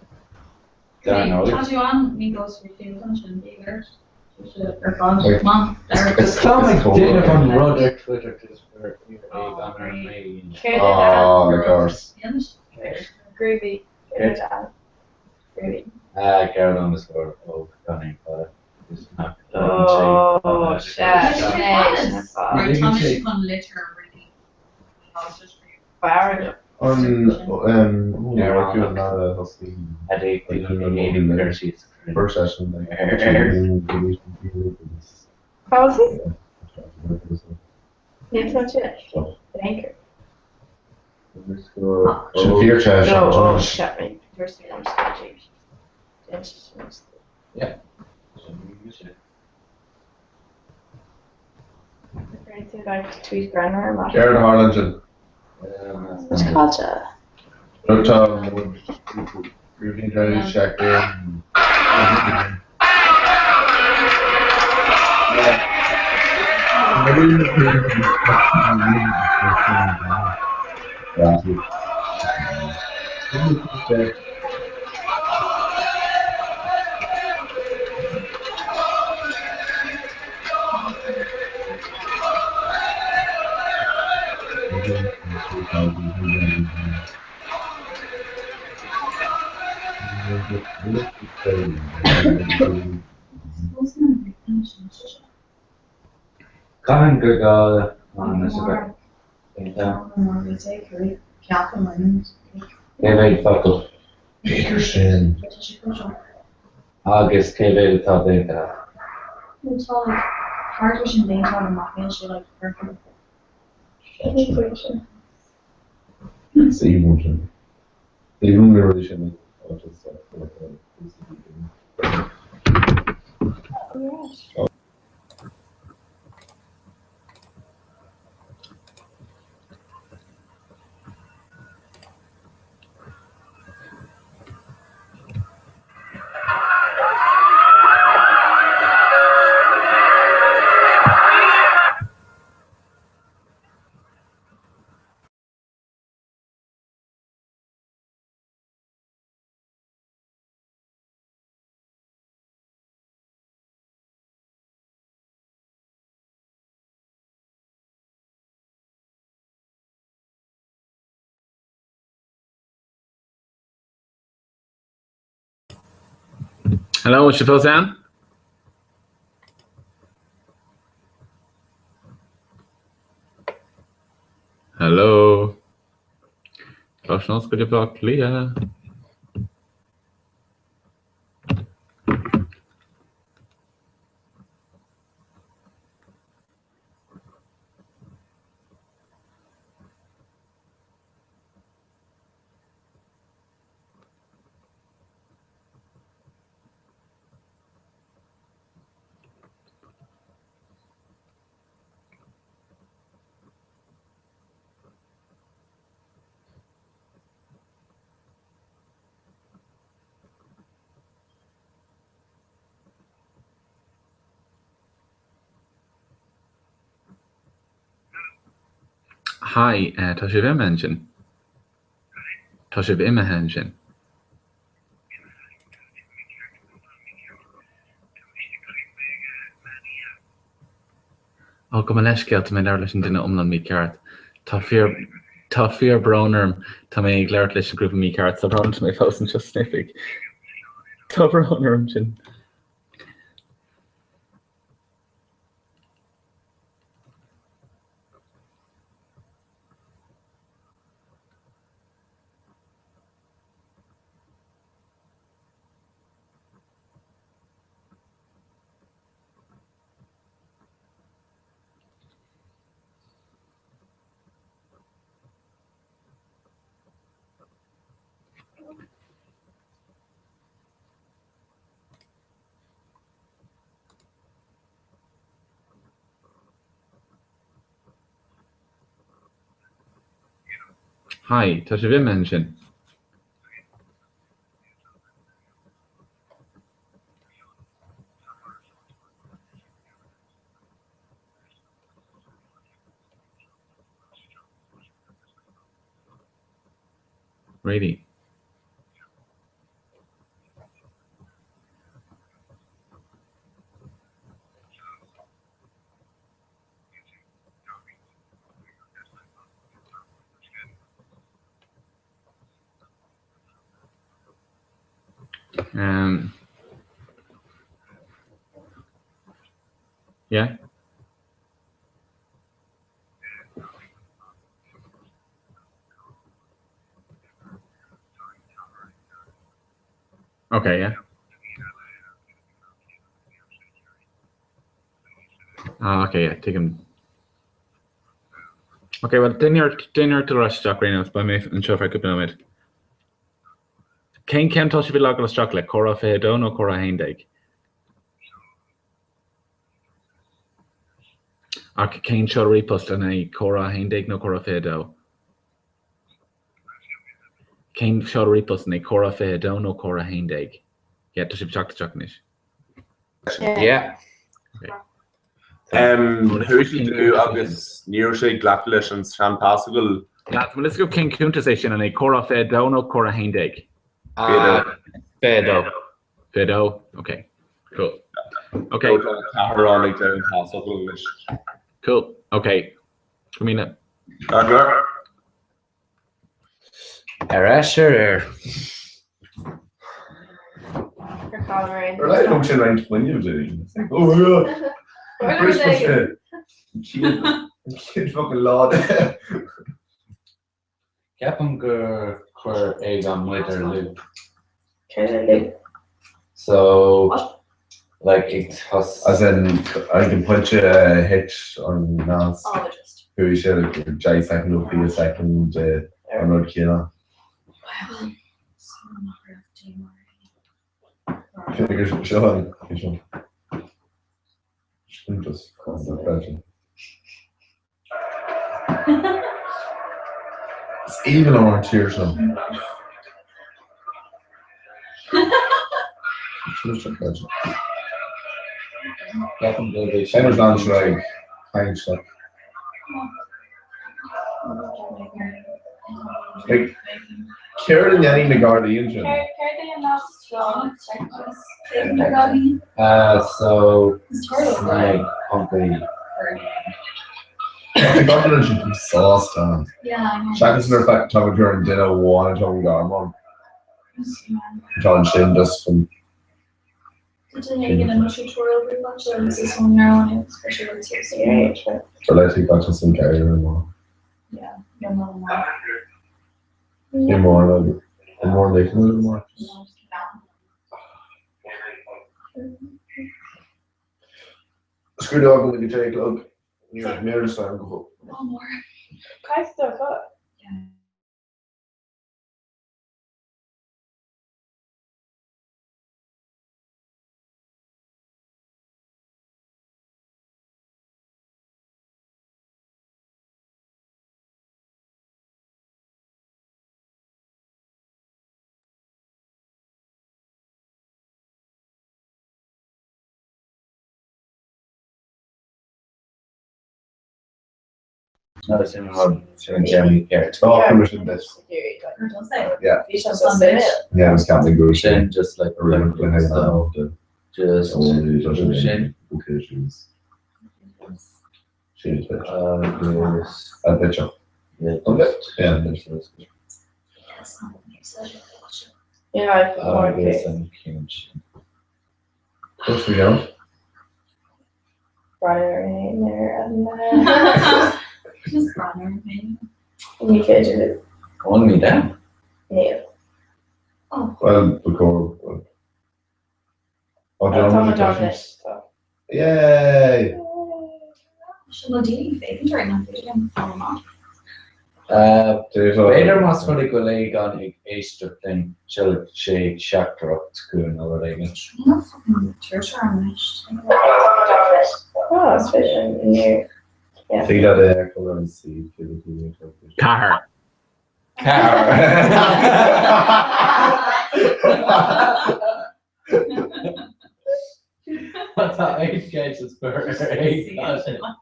Dar ndóigh. Tá tú an ní gós sin bígur ar fad maith. Is tá mé ag déanamh an rud ar Twitter just for Céard é Oh, of course. Groovy. Céard é Groovy. Gerald underscore ó gan aon fada. Just nach Oh, shit. Tá sé chun litir really. B'fhearr An um First session like Policy? Níl tú sin. Anchor. Sin fíor No, oh, shit, me. First thing I'm just gonna do. Going to like tweet grammar mar. Jared Harlingen. What's culture? Rota check in. Yeah. Caithfidh gur gá an Cé mhéad focal? B'fhéidir sin. Agus cé mhéad atá déanta? It's even sin. Even really sin. Oh, Hello, an bhfuil sibh fós ann? Hello. Coláiste na hOllscoile Baile Átha Cliath. Hi, tá sibh imithe ansin? Tá sibh imithe ansin. Ó, gabh mo leithscéal, tá mé ag labhairt leis an duine iomlán mícheart. Tá fíor, tá fíor brón orm, tá mé ag labhairt leis an grúpa mícheart, tá brón orm, tá mé fós anseo san oifig. Tá brón orm sin. Hi, tá sibh imithe ansin? Really? Um, yeah. Okay, yeah. Ah, okay, yeah, tuigim. Ok, well, déan iarracht, déan iarracht dul ar ais isteach ar aon nós, beidh mé anseo ar feadh cúpla nóiméad. Cén ceann atá sibh ag logáil isteach le, comhrá 22 nó comhrá 11? Ach cén seoladh ríomhphost, an é comhrá 11 nó comhrá 22? Cén seoladh ríomhphost, an é comhrá 22 nó comhrá 11? Yeah, tá sibh ag teacht isteach anois. Yeah. Chuaigh sé dubh agus ní raibh sé ag glacadh leis an sean-phasfhocal. An bhfuil fhios agat cén cuntas é sin, an é comhrá 22 nó comhrá 11? 22. 22? Ok. Cool. Ok. Tá ceathrar ann ag déanamh pasfhocal anois. Cool. Ok. Go míle. Ceart. Ar ais ar air. Ar leith thug sé roinnt fuinnimh dúinn. Oh yeah! Christmas Day! An chéad fucking lá de. Ceapaim gur chuir Aogán muid ar loop. Céard é loop? So, like, ag tos. As in, ag an pointe a thit an nasc, chuaigh sé like 10 soicind nó 20 soicind an rud céanna. Seo an, seo. Sin just freisin. Is aoibhinn liom an tír seo. Ceapaim go bhfuil ag caint seo. Like, céard a ndéanfaidh na Gardaí ansin? So, snámh pumpaí. Tá gach duine ansin sásta. Seachas nuair a tagann tú ar an duine amháin atá an garmán. Tá ansin just chun. Duine éigin i mo tutorial group anseo agus is ón nGearmáin é agus chuir sé rud suas ar Or like take back some carrier and more. Yeah, you're not more. Ní mór like more like more. Scrúdú agam ag a deich a chlog. Ní raibh mé ar an go. Caithfidh tú a chur. No, sin rud sin an ceann ceart. Oh, permission this. Yeah. Bhí sé suimiúil. Yeah, it was Captain Goose. Sin just like so just sin agus A bit of. yeah, Yeah. Yeah, I more agus an ceann sin. Close we go. Just banner maybe. Ní féidir Only them. níl. Well, record. Oh, Tá John, mo John leis. Yay! Sin le daoine féachaint ar an féidir liom fáil amach. B'fhéidir más rud é go bhfuil Aogán ag éisteacht linn, seolfaidh sé teachtaireacht chugainn nó rud éigin. Níl fucking Twitter anois. Oh, is féidir níor. Think that uh, and see. Ceathair. Tá aon cheist is fearr ar Aogán.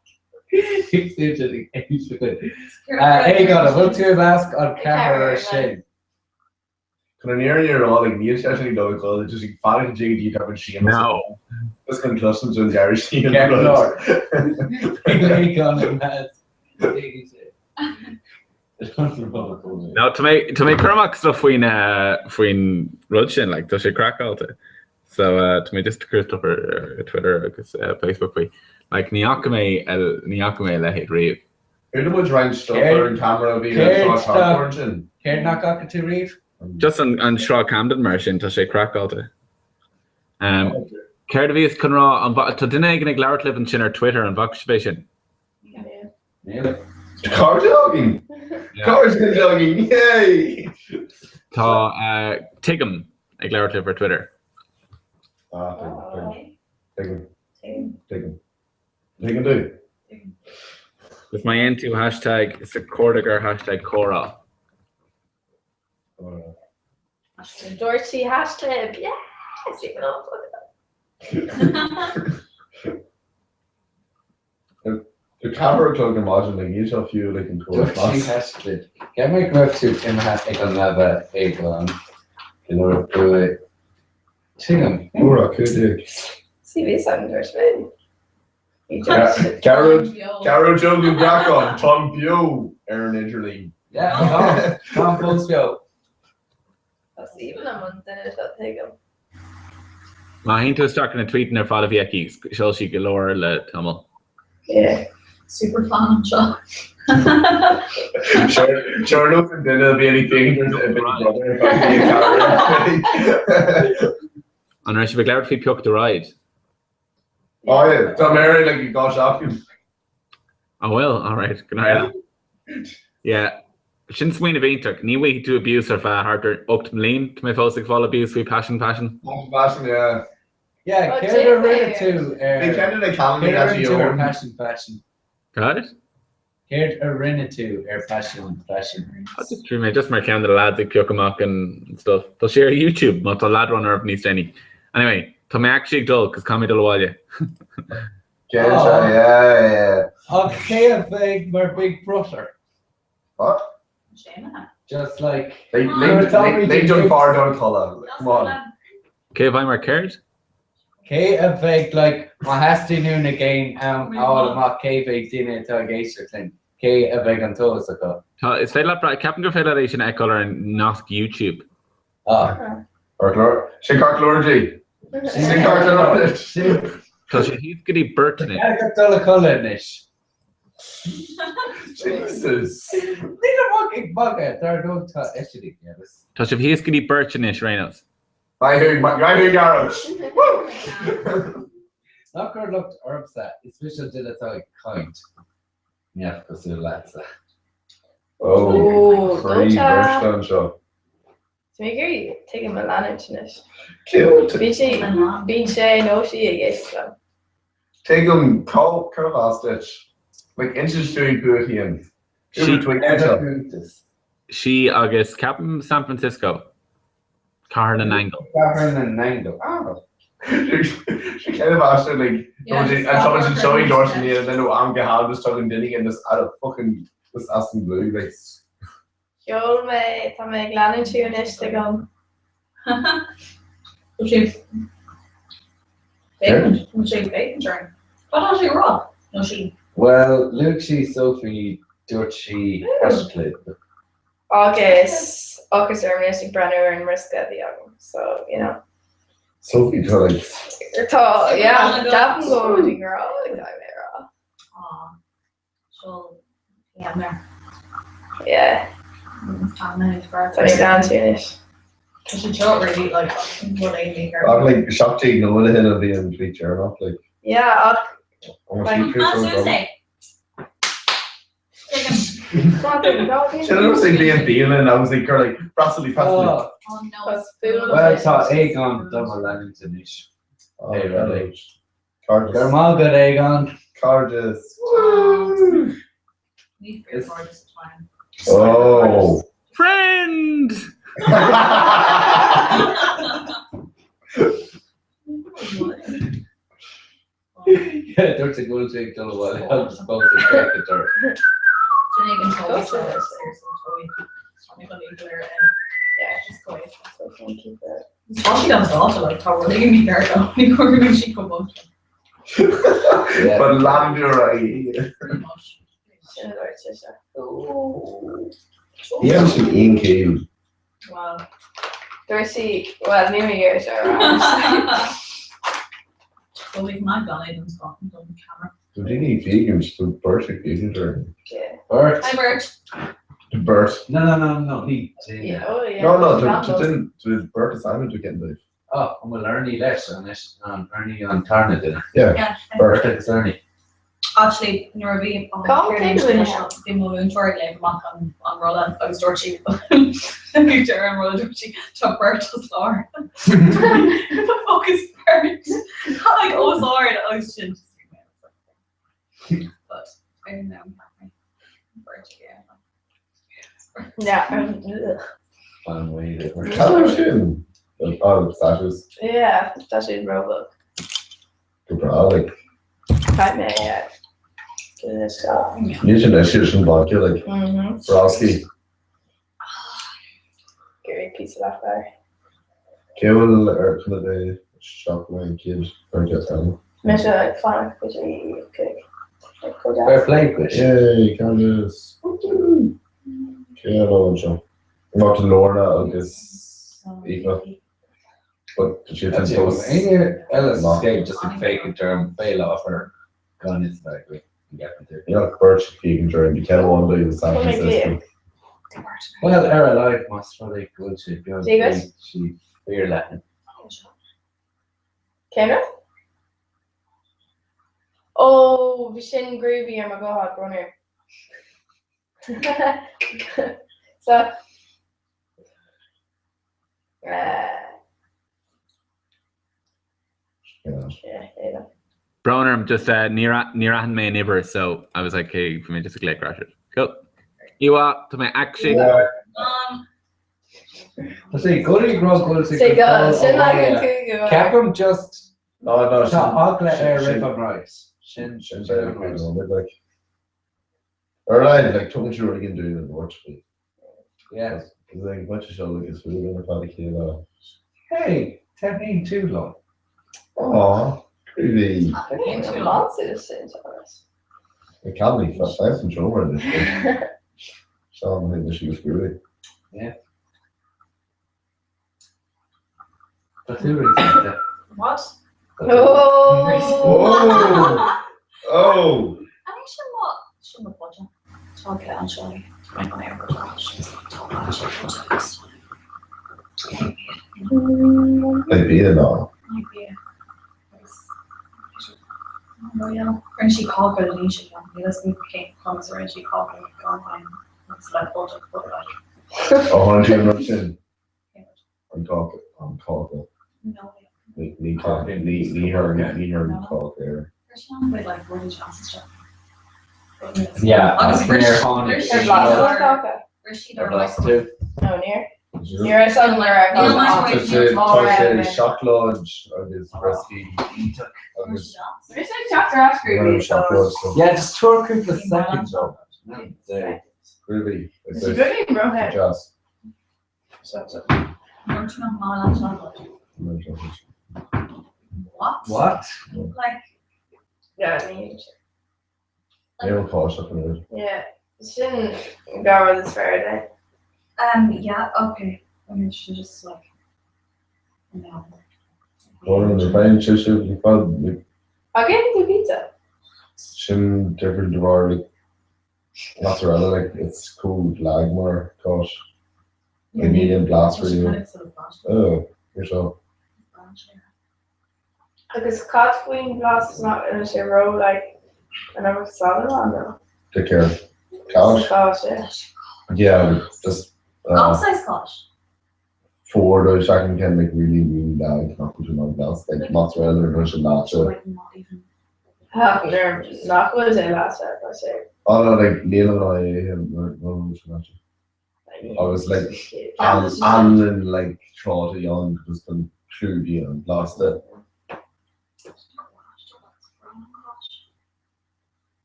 Aogán, an bhfuil tú i measc an ceathrar sin? Chun an fhírinne a rá, like, níl sé sin ag dul a chodladh, just ag fanacht go dtí go dtí an No. Just chun cloisim don deireadh sí an Ceart rud. go leor. Aogán i measc. No, tá mé tá mé ag cur amach stuff faoin eh, faoin rud sin, like, tá sé craiceáilte. So eh, tá mé just ag cur stuff ar ar Twitter agus eh, Facebook faoi. Like, ní fhaca mé a- ní fhaca mé a leithéid riamh. Chuala muid roinnt stuff ar an camera a bhí ar an sráid Camden sin. Céard nach bhfaca tú riamh? Just an an Sráid Camden mar sin, tá sé craiceáilte. Um, céard a bhíos chun rá, an bhfa- tá duine éigin ag labhairt libh ansin ar Twitter, an bhfaca sibh é sin? Níl. Cairde againn! Cairde againn! Yay! Tá eh, Tuigim ag labhairt libh ar Twitter. Ah, tuigim, tuigim, tuigim, tuigim. Tuigeann tú? Agus má dhéanann tú hashtag sa chuardach ar hashtag comhrá. Dúirt sí hashtag yes! Even though The camera clog imagine like níl sé fiú like an Dúirt sí hashtag. Cé mé go raibh tú imithe ag an leaba Aogán nuair a bhuaigh Tuigim. Uair 15. CV san dúirt mé. Gearóid Gearóid Joe Ó Beacháin Táim beo ar an idirlíon. Yeah, tá Tá fós beo. Tá even am an duine seo tuigim. Má théann tú isteach ar na tweetanna ar fad a bhí aici, sheol sí go leor le tamall. Yeah. Super fan anseo. Sure enough an duine a bhí ag féachaint ar Big Brother An raibh sibh ag labhairt faoi Pioc do Ride? Oh yeah, tá mé ar like gá seachtain. Oh well, all right, go n-éirí leat. Yeah. Sin smaoineamh iontach. Ní bhfaighidh tú abuse ar feadh thart ar 8 mbliain. Tá mé fós ag fáil abuse faoi Passion Passion. Passion, yeah. Yeah, Oh, céard a rinne Jay. tú ar Bhí ceann de na Céard cailíní a rinne tú ar actually Passion Passion? Cad? Céard a rinne tú ar Passion Passion? Ah, just bhí mé just mar ceann de na lads ag piocadh amach and stuff. Tá sé ar YouTube má tá leadrán oraibh níos déanaí. Anyway, tá mé actually ag dul cos caithfidh mé dul abhaile. Yeah, yeah, yeah. Ach cé a bheidh mar Big Brother? What? Just like Lig don fear dul a chodladh. Come on. Cé a bheidh mar céard? Cé a bheidh like má theastaíonn uainn na géin am a fháil amach cé mhéad duine atá ag éisteacht linn, cé a bheidh an t-eolas acu? Tá, is féidir leat, ceapaim gur féidir leat é sin a fheiceáil ar an nasc YouTube. Ah. Sin ceart go leor, G. Sin ceart go leor anois. Tá sé thíos go dtí beirt anois. Caithfidh dul a chodladh anois. Jesus. Níl a bhog ag bogadh, dar ndóigh tá eisean ag déanamh. Tá sibh thíos go dtí beirt anois, ar aon nós. Maith thú, maith thú Gearóid. Ná cuir locht ormsa, is mise an duine atá ag caint, neamhchosúil leatsa. Ó, croí briste anseo. Tá mé ag iarraidh tuigim a leanúint anois. Cute. Bíonn sé, bíonn sé nó sí ag éisteacht liom. Tuigim cá cérbh as duit. Like inis dúinn fút féin. Sí. Uber Sí agus ceapaim San Francisco. Cathair na nAingeal. Cathair na nAingeal. Ah. She kind of asked her like an tugann siad seo í dúirt sí níl nó am go ham just tugann duine éigin just out of fucking just as the blue like Sheol mé, tá mé ag leanúint thú anois, tuigim. Bhfuil sé féachaint, bhfuil sé ag féachaint orainn? Cad tá sé ag rá? Nó sí? Bhuel, luaigh sí Sophie, dúirt sí haischlib. Agus ocras orm anois ag breathnú ar an mbriosca a bhí agam, so, you know. Sophie tá like. Tá, yeah, ceapaim go bhfuil muid i ngrá, like, caithfidh mé a rá. Aw. So, yeah, mar. Yeah. Tá mé Tá mé gan tú anois. Tá sé seo really like rud éigin ar. Ach like 17 nóiméad ó shin a bhí an tweet deireanach like. Yeah, ach An bhfuil sí Like, Sin an rud ag bíonn bialann agus ag cur like freastalaí freastalaí. Oh no. Bhuel tá Aogán do mo leanúint anois. Oh, Hey, really. Cairdeas. Go raibh maith agat, Aogán. Cairdeas. Ní féidir cairdeas atá ann. Oh. Friend! Yeah, dúirt sé go bhfuil sé ag dul abhaile agus fós ag féachaint air. Sin ag an Toby seo, seriously, Toby. Tá mé chun é go léir in. Yeah. Just go ahead. So can keep it. Tá sí gan dáta, like, tá rud éigin mícheart ann, ní chuireann sí chomh bog sin. But lean ar aghaidh. Pretty much. Sin a dúirt sise. Dhéan sí aon chéim. Wow. Dúirt sí, well, níl mé ag iarraidh seo a rá. Well, we've mad gan é don Scotland don camera. Do daoine vegan, do beirt ag vegan during. Yeah. Bert. Hi Bert. Do beirt. No, no, no, no, ní duine. Yeah, oh yeah. No, no, Gan do duine, do beirt is ainm do getting the. Oh, an bhfuil Ernie leis anois, an Ernie an tarna duine? Yeah, Yeah. Bert. Bert agus Ernie. Actually, nuair a bhí oh, Cá céard bhfuil é sé? bhí mo mhúinteoir ag léamh amach an an rolla agus dúirt sí ag deireadh an rolla dúirt sí tá Bert os ard. Who the fuck is Bert? Tá like os ard agus sin just bhí mé But I don't know. Bert, yeah. Yeah. ugh. Fan way. Cad é sin? Oh, the pistachios. Yeah, pistachios Roblox. Go breá, like. Caithfidh mé é a seo. Níl sin eisiach sin vodka, like. Mhm. Frosty. Iarraidh píosa leat air. Cé bhfuil ar chun a bheith seachtain céad ar deich ann? Mise ag fanacht go dtí cúig. Like, go Fair deas. play, Chris. Yay, Candace. Cé a raibh anseo? Not Lorna agus Aoife. But tá siad That's sin it. fós. Aon eile Lá. scéal just ag féachaint ar an féile offer gan is bheith againn an gceapann tú. Níl ach beirt vegan during the ceann amháin do San Tá mé Francisco. Well, ar a laghad más rud é go bhfuil sé beag Dé duit? bíonn sí fíorleathan. Cén rud? Ó, bhí sin groovy ar mo ghuthán, brón orm. So, eh, yeah. Brón orm, just níor níor aithin mé an uimhir so I was like, hey, bhí mé just ag glaoch ar ais. Cool. Íomhá, tá mé actually Tá sé go ag rá go bhfuil sé Sé go go, dul sin like an abhaile. cúigiú. Ceapaim just No, no, tá sin eagla sin air sin roimh an rice. Sin sin sin an sin rice. like Ar aghaidh, like tugann tú rud éigin dúinn an dúirt faoi. Yeah. Is like much seo agus faoi ar fad a chéile. Hey, taitníonn tú liom. Aw, groovy. Taitníonn tú liomsa sin, Thomas. It can be fast and seomra anois. Seán na sí go groovy. Yeah. Tá tú réidh. What? Oh! Oh! Oh! An é sin mo sin mo buidéal? Tá sé anseo Tá mé ar Beidh bia ná. Rinne sí cáca le níos níl a fhios agam cén conas a rinne sí cáca gan aon agus le butter but like. Ó tháinig sí an rud sin. An cáca, an cáca. No. Ní ní ní ní ní ní cáca air. Yeah, agus níor tháinig Ar blas an cáca? Ar blas tú? No, níor. Ní raibh san nuair a Tá sé tá sé seacláid agus brioscaí agus Bhí sé teacht ar ais go seacláid so. Yeah, just tabhair cúpla soicind dó. Really? Is rudaí rothe. Jazz. What? What? Like, Yeah, ní. Níl cáis ach an oiread. Yeah, sin gabhar is fearr é. Yeah, okay. I mean, she just like, no. Bhuel, na féin sé sin le fad like, Again tú pizza. sin difriúil de bharr like, mozzarella like it's chomh lag mar cáis. Like níl aon blas really. Oh, here's seo. Agus cad faoin blas nach ina sé ró like an raibh salann ann nó? Take care. Cáis? Cáis, yeah. Yeah, just Size cáis. four do seacann cen like really really lag nach bhfuil an blas like mozzarella ar sin leáite. Like, not even. Ha, nuair nach bhfuil sé leáite tá sé. Oh no, like níl an é nó sin leáite. Agus like anlann like tráth a dheon just an clúdaí an blasta.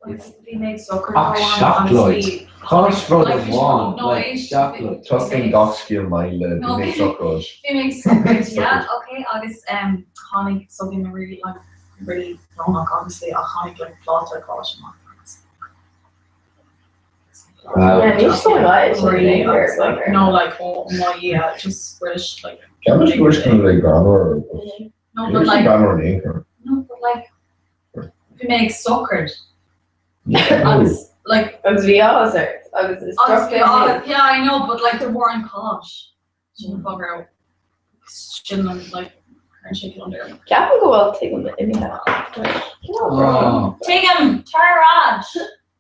Bhí mé ag socrú Ach seacláid. Cáis rud amháin, like seacláid. Tosaíonn gach scéal maith le bhí mé ag socráid. Bhí mé ag socrú, yeah, okay, agus tháinig, so bhí mé really like really brónach obviously ach tháinig like pláta cáis amach. Yeah, níl sé maith sin Really, ar agus, like, no, like, oh my, yeah, just British, like, Ceann go bhfuil sin le greannmhar no, but like, greannmhar in aon chor. no, but like, bhí mé ag socrú agus like, Agus bhí áthas ort agus is Agus bhí áthas, yeah, I know, but like de bharr an cáis. Sin an fáth go raibh sin an like cuireann sé gliondar orm. Ceapaim go bhfuil tuigim imithe. Oh, Tuigim, tar ar ais!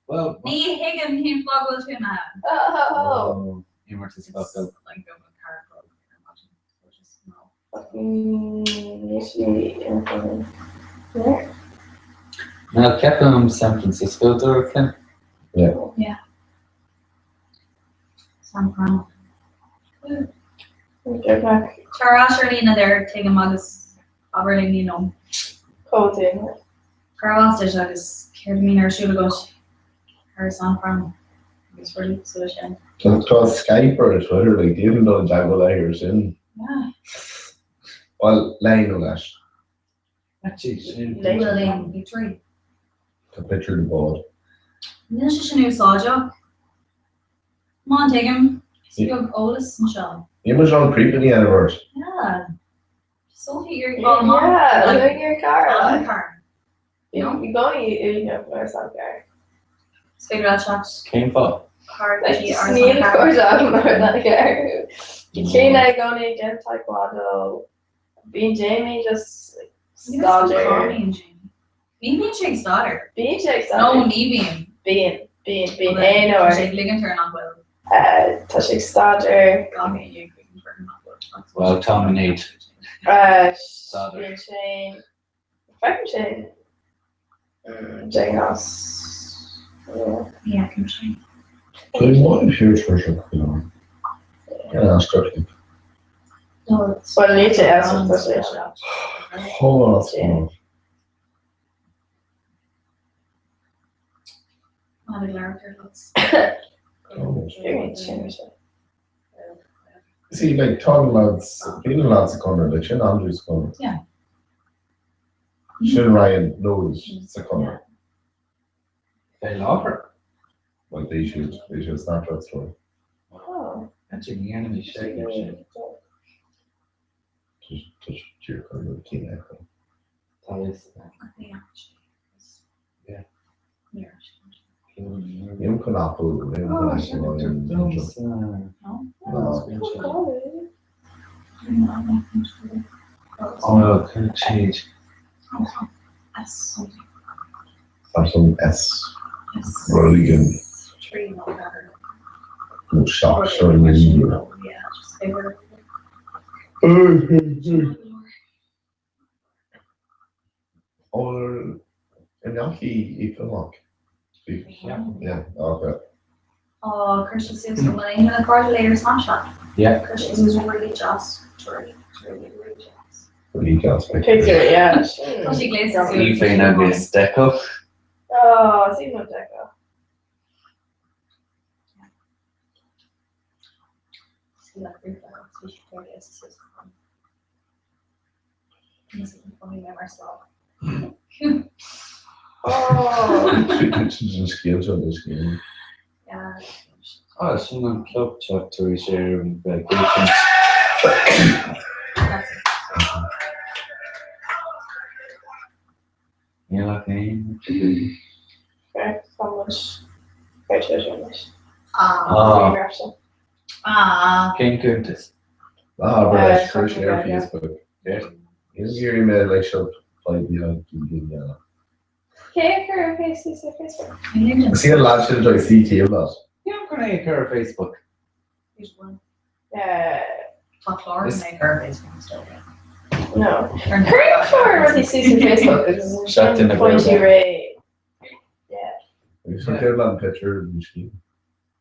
well, Ní thuigim cén fáth go bhfuil tú imithe. Oh. imirt is It's focal. like go with character, I imagine. So just no. Níl sí imithe. Yeah. Now, ceapaim San Francisco dúirt Kim. Yeah. San Fran. Beagnach Tar ar ais ar líne there, tuigim agus abair linn, you know. chomh duine. Gur mhaith duit agus céard a bhíonn ar siúl agat ar San Fran agus rudaí cosúil leis sin. Tá Skype ar Twitter like d'fhéadfainn dul i dteagmháil léi ar sin. Yeah. Bhuel, léi nó leis. Actually, sin. Bhfuil aon pictiúirí? Tá pictiúr den bhád. Níl sé sin úsáideach. Come on, tuigim. Is beag eolas anseo. Níl muid an creepy a dhéanamh ort. Yeah. Sophie, you're fáil amach. Yeah, Like, like your car. an Like, car. you going you know or something. Is féidir leat teacht Cén fáth? thar Like dtí just ar níl an car. cuid agam ar that car. Cén é gcónaí ag taekwondo. Bíonn Jamie just like, staidéar. Ní bhíonn sé ag staidéar. Bíonn sé ag No, staidéar. ní bhíonn. Bíonn, bíonn, bíonn aon Tá uair. sé ag ligint air nach bhfuil. Tá sé ag staidéar. Gach aon ag ligint air nach bhfuil. Well, Tom and Nate. Staidéar. Bíonn sé feicim sé Jane as. Yeah. Yeah, can sé. Tá mhaith fiú tríocha cuileáin. An-aisteach. No, it's Well, níl sé as tá sé. Hold on. Not a character, that's. Bíonn sin sé. See, like talking lads, being lads a corner, like sin Andrew's corner. Yeah. Sin Ryan knows sa corner. Fé láthair. Like they should Snapchat story. Oh. Actually, ní dhéanfaidh sé sin. Díreach an rud céanna a fheiceáil. Tá fhios Yeah. Nílim chun Apple, nílim chun iPhone, Oh no, can change. Samsung S rud éigin nó 7 seo inniu. An ndeachaigh Aoife amach? Yeah, okay. Oh, chuir sí suas go mbeidh na cairde léi ar Snapchat. Yeah. Chuir sí suas really deas really, really, really deas. Really deas. Picture, yeah. Tá sí gléasta suas. Aoife agus Deco. Oh, sí nó Deco. Sin scéal seo den scéal. Ah, sin an club teach tar éis ar an vacation. Níl ach aon Ah. Cén cuntas? Ah, but leis chuir sé ar Facebook. Níl iarraidh mé like seo poiblí a dhéanamh. Cé a chuir ar Facebook? Is iad leaid sin atá ag suí taobh leat. Níl chun é a chur ar Facebook. Tá clár mé ar Facebook is dócha. No. Cuir an clár rudaí suas ar Facebook agus Seachtain na pointí Gaeilge. réidh. Yeah. Agus an taobh leat an picture den scéal.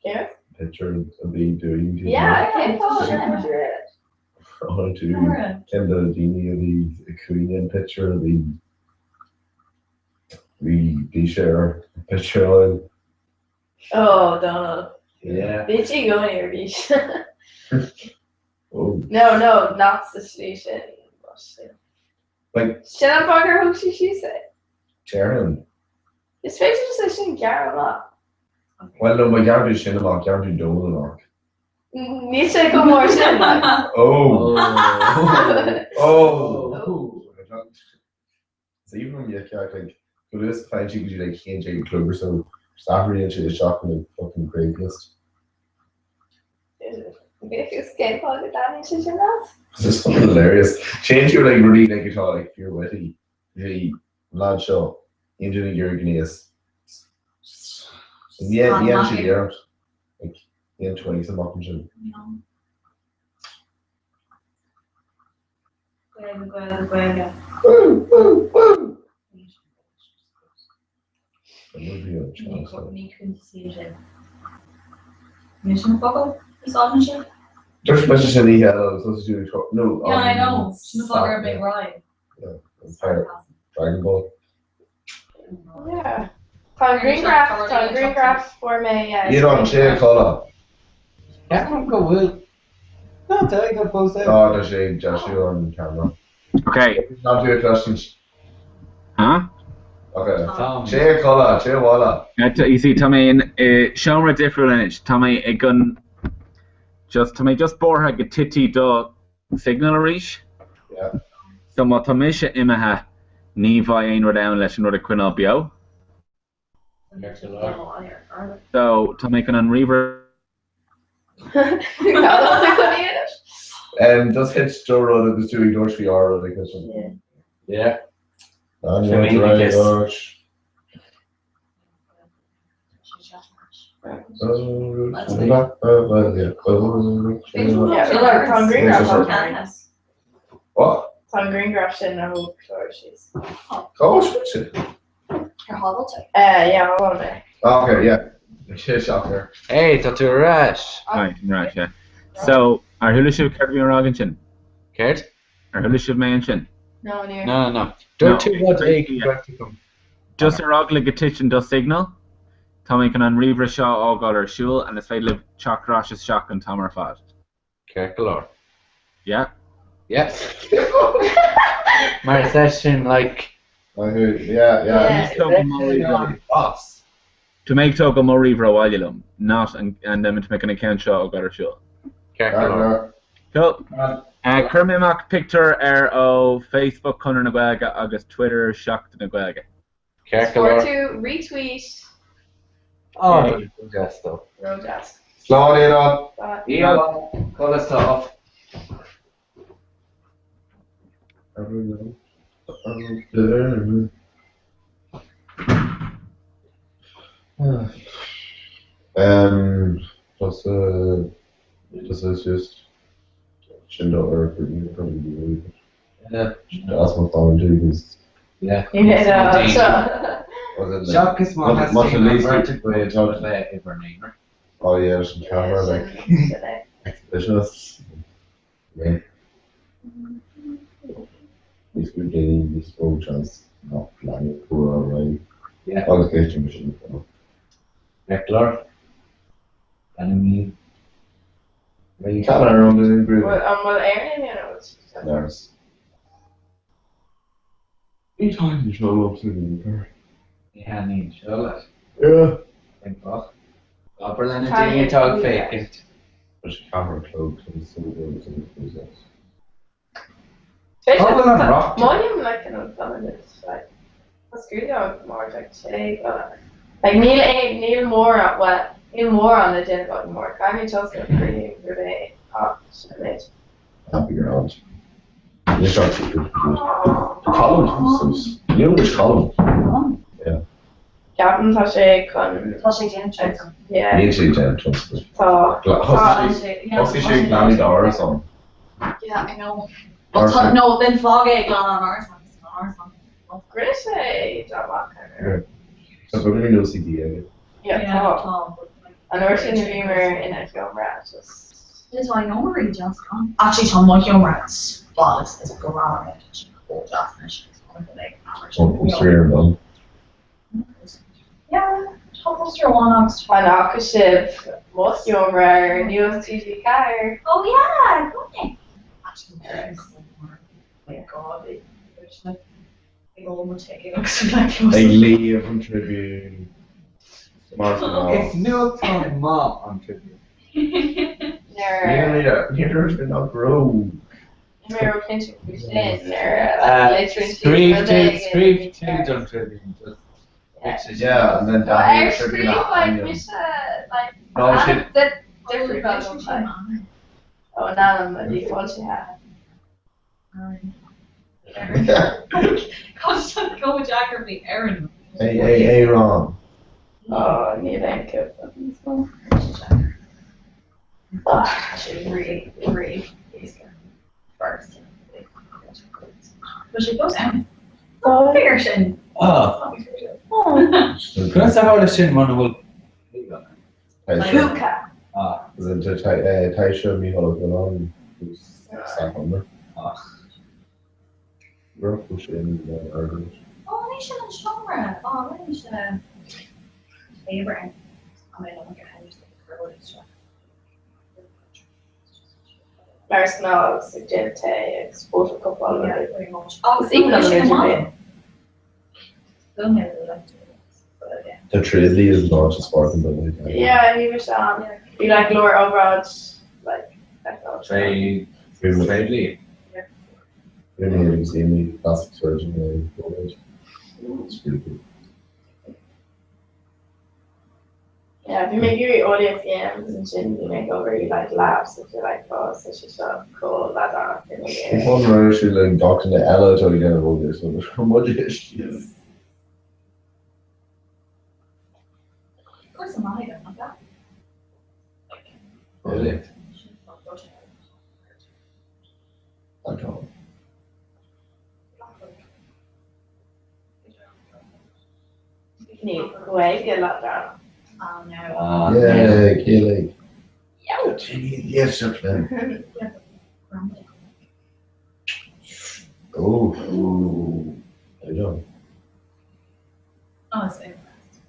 Yeah? Picture a bhí doing. Yeah, cén fáth sin pointí réidh? An tú cén do daoine a bhí ag cúinne an picture a bhí bhí bhí sé ar picture eile. Oh, Donald. Yeah. Bhí sí i gcónaí ar bís. Oh. No, no, not sa slí sin. But, yeah. Like Sin an fáth gur thóg sí síos é. Déarfainn. Is féidir just é sin gearradh amach. Well no, má ghearrann tú sin amach, gearrann tú Donald amach. Níl sé chomh mór sin, like. Oh. Oh. Oh. Is aoibhinn liom Yekyach, like, go luath sa faigheann sí go dtí like 11 a chlog or so, just athraíonn sé isteach in like fucking Craigslist. Is cén fáth go dtaitníonn sé sin leat? It's just fucking hilarious. Téann tú like rudaí like atá like fíor witty. Bhí an lad seo, aon duine ag iarraidh gnéas. Ní dhéanann siad iarracht. Like, aon 20s amach ansin. Gaeilge, Gaeilge, Gaeilge. Woo! Woo! Woo! Ní cuntasaí sin. Níl sin focal úsáideann sé? Dúirt mise sin oíche eile agus thosaigh tú ag tro- no, Yeah, I know. on Sin an fáth gur big Saturday. ride. Yeah, on Pirate Dragon Ball. Yeah. Tá an grianghraf, tá an grianghraf fuair mé, yeah. Níl an sé a chodladh. Ceapaim go bhfuil. Ná tá ag an post Tá, tá sé ag deisiú an camera. Ok. Ná tú ag cloisint. Huh? Ok. Téigh a chodladh, téigh abhaile. You see, tá mé in i seomra difriúil anois. Tá mé ag an just, tá mé just buartha go dtitfidh do signal arís. Yeah. So má tá mise imithe ní bheidh aon rud ann leis an rud a choinneáil beo. So tá mé chun an ríomhaire. Um, just thit do rud agus tú ag dúirt faoi ár rud ag sin. Yeah. Fimíneachas. Yeah, tá an grianghraf ann. What? Tá an grianghraf sin a thóg Clár síos. Cá bhfuil sin? Ar shábháilte. Yeah, bhuel mé. Okay, yeah. Sé shocker. Hey, tá tú ar ais! Right, I'm right, yeah. So, ar chuala sibh céard a bhí mé a rá ansin? Céard? Ar chuala sibh mé ansin? No, níor. No, no. Dúirt tú rud éigin go raibh tú chun. Just ar eagla go dtiteann do signal, tá mé chun an ríomhaire seo a fhágáil ar siúl and is féidir libh teacht ar ais isteach an t-am ar fad. Ceart go leor. Yeah? Yeah. Mar is é sin like. Yeah, yeah. Boss. Tá mé ag tógáil mo ríomhaire abhaile liom, not and then tá mé chun an ceann seo a fhágáil ar siúl. Ceart go leor. Cool. Chuir mé amach pictiúr ar ó Facebook Conradh na Gaeilge agus Twitter Seachtain na Gaeilge. Ceart go leor. Fuair tú retweet. Ó, deas dó. Ró-deas. Slán, Aodán! Slán. Aodán, conas tá? Um, tusa, tusa just sin do ar probably Yeah. That's my phone too because Yeah. Yeah, so. was it like, Seachas má Much- much theastaíonn an least- bheirt agaibh a bheith i bhur n-aonar. oh yeah, there's some camera like exhibitionists. Yeah. Níos go daoine níos mó chance nach leanfaidh comhrá ar aghaidh. Yeah. Agus éistim sin Ceart go leor. Ainmní. Ceann ar an duine grú. Bhfuil an bhfuil Éirinn in ann? Nurse. Ní time to show up to the Ní thaitníonn seo leat. Yeah. Cén fáth? Abair le na daoine atá ag féachaint. There's a camera clog and so goes in the process. Cá bhfuil an rock? Mothaím like an feminist like tá scrúdú mar like sé like níl aon níl mórán well níl mórán le déanamh agam mar caithfidh mé tionscnamh a chríochnú roimh é ach sin an méid. Happy ground. Ní seo Column you know which column? Yeah. Ceapaim tá sé chun Tá sé déanamh tionscnamh. yeah Níl sé déanamh tionscnamh. tá Thosaigh sé ag glanadh d'árasán. Yeah, I know. But tá, no, then fág é ag glanadh an árasán, is an árasán. Rinne sé jab maith ar Tá beagáinín OCD aige. Yeah, Yeah, tá. tá, but like- An uair sin a bhíomar ina sheomra just Is I know where he just gone. Actually, tá mo sheomra spotless is go raibh mé chomh deas anois. It's one of the big average. Tá poster ar an bhun. Yeah, tá poster amháin agus An fhaca sibh mo sheomra ar Nuacht TG4? Oh yeah, go on. Actually, my God, it's like ag ól mo tae agus like Ag léamh an Tribune. Mar Is nuachtán maith an Tribune. Nuair Ní raibh sé nach raibh. ní raibh cinnte faoi sin nuair a litríonn siad Scríobh rud tú éigin. scríobh tú don Tribune just Yeah, and then Well, Danny ar Tribune scríobh like ainm. mise like No, sin difriúil agam like ó an ainm a bhí foilsithe. Go geography, Erin. Hey, hey, hey, Ron. Ó níl aon cóip agam. Actually, really, really easy. First. But she goes down. Figure sin. Ah, Conas a tharla sin mar a bhfuil Púca. Ah, Is it Taisha Mícheál Ó Coileáin who's Sam ah. Raibh sin ar Oh, ní sin an seomra. Oh, rinne sé Abraham. I mean, I'm gonna have to Mar sná agus ag déanamh tae agus photocopáil Yeah, rudaí. pretty much. Oh, Is even sin an amháin. Still never left it, but yeah. The Tridley is not just sparking the Yeah, ní bhí an. Bhí like leor obráid like feiceáil. Trade Trade Lee. Really see me plastic surgeon It's pretty cool. Yeah, bhí mé ag iarraidh eolaíocht a dhéanamh agus ansin bhí mé ag obair i like labs if you like oh so sé seo cool leadránach ina dhiaidh. Fán raibh sé le gach duine eile atá ag déanamh eolaíocht so muid síos. Of course, I'm not even like that. Really? I don't. Ní Gaeilge leadránach. Oh no. Ah, Yeah, Gaelic. Yeah. Yes, sir. Oh, I don't. Oh, it's impressed.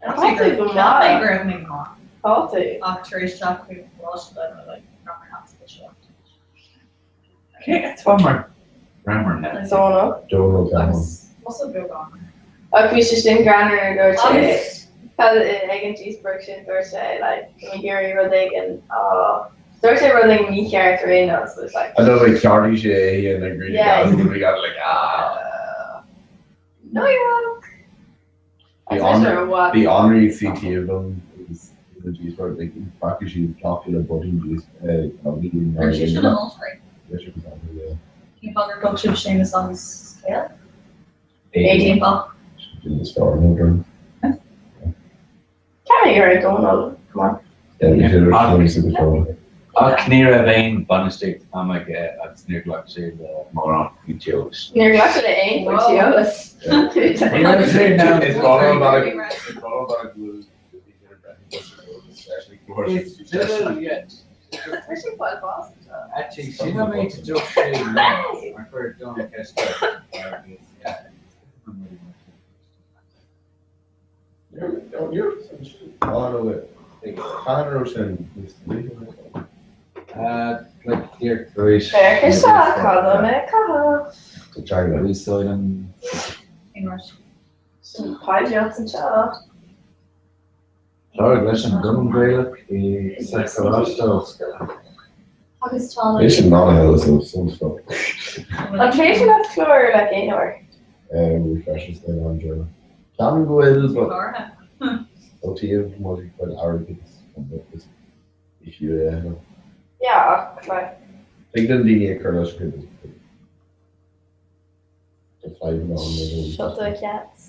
Tá tú go maith. Go raibh mé go maith. Tá tú. Ach tar éis teacht chuig an gcoláiste le like grammar hats go seo. Cé atá mar grammar net? Dónal. Donald Cameron. Agus muscle beagán. Ach bhí sé sin greannmhar go sé Agus ag an díospóireacht sin dúirt sé like go mé iarraidh rud éigin á Dúirt sé rud éigin mícheart ar aon nós, so it's like. I know like ceartaigh sé é and like really Yeah. got we got like ah. No you're wrong. The I honor don't know what. the honorary CT of them is the G sport like practically she's popular button G Ar sé sin an ultra. yeah. Ní bhagar go sibh Séamus agus Scéal? 18 Bach. In the star no Can't you're a Donald. Come on. Yeah, we did it. Ach ní raibh aon bainistíocht ama aige agus níor ghlac sé le mórán faoin Níor ghlac sé le aon Whoa. faoin Ní raibh sé in ann- It's all about it's all about Actually, quite fast. Actually, sin an méid a dúirt sé liom, mar chuir Donal ceist air, agus, yeah. Like dear tar éis Féach isteach, cadó mé catha. Úsáid an Sin paidreacht anseo. Clár leis an gCumann Gaelach i sa Choláiste Ollscoile. Agus tá Is sin ná some stuff. An féidir leat clár le aon uair? Refreshes the on journal. Cean go bhfuil but Gártha. ó taobh mo chuid airgead if you Yeah, ach like Tig den daoine a chur leis chuid The five shut the cats.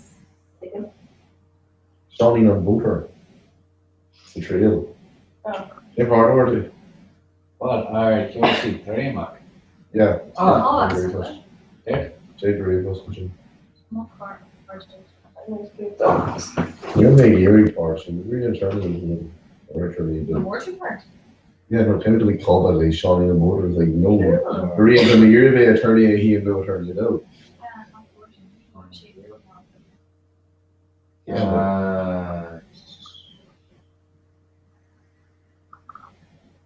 Seanín an bóthar sa triail. Oh. Cé bhar Well, ar ceoltaí tréamach. Yeah. Ah, Oh, that's good. Yeah. Jade Rebus sin. Mo car. Níl mé iarraidh par sin rí an terminal or The more too part. Yeah, no, technically called that like Seanín an bóthar is like no rí an iarraidh bheith attorney a hí no attorney no. Yeah.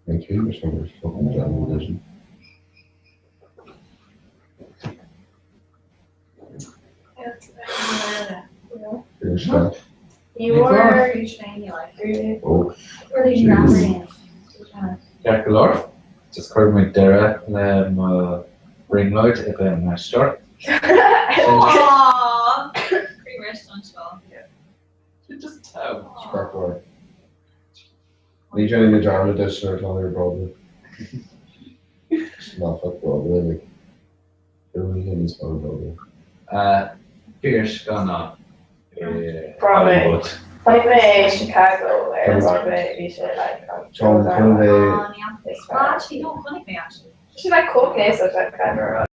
Like who was from fucking general vision. Finish that. You were Oh, Ceart go leor. Just chuir mé deireadh le mo brionglóid a bheith in aisteoir. Aww. Pretty rich on show. Just tell. spark boy. Ní Johnny the drama dish or Tony Broadway. Not fuck Broadway, like everything is on Broadway. Fear scannán. Broadway. Tháinig mé Chicago ar Broadway bhí sé like John Conway Actually, no, chonaic mé actually. She like coke so like kind of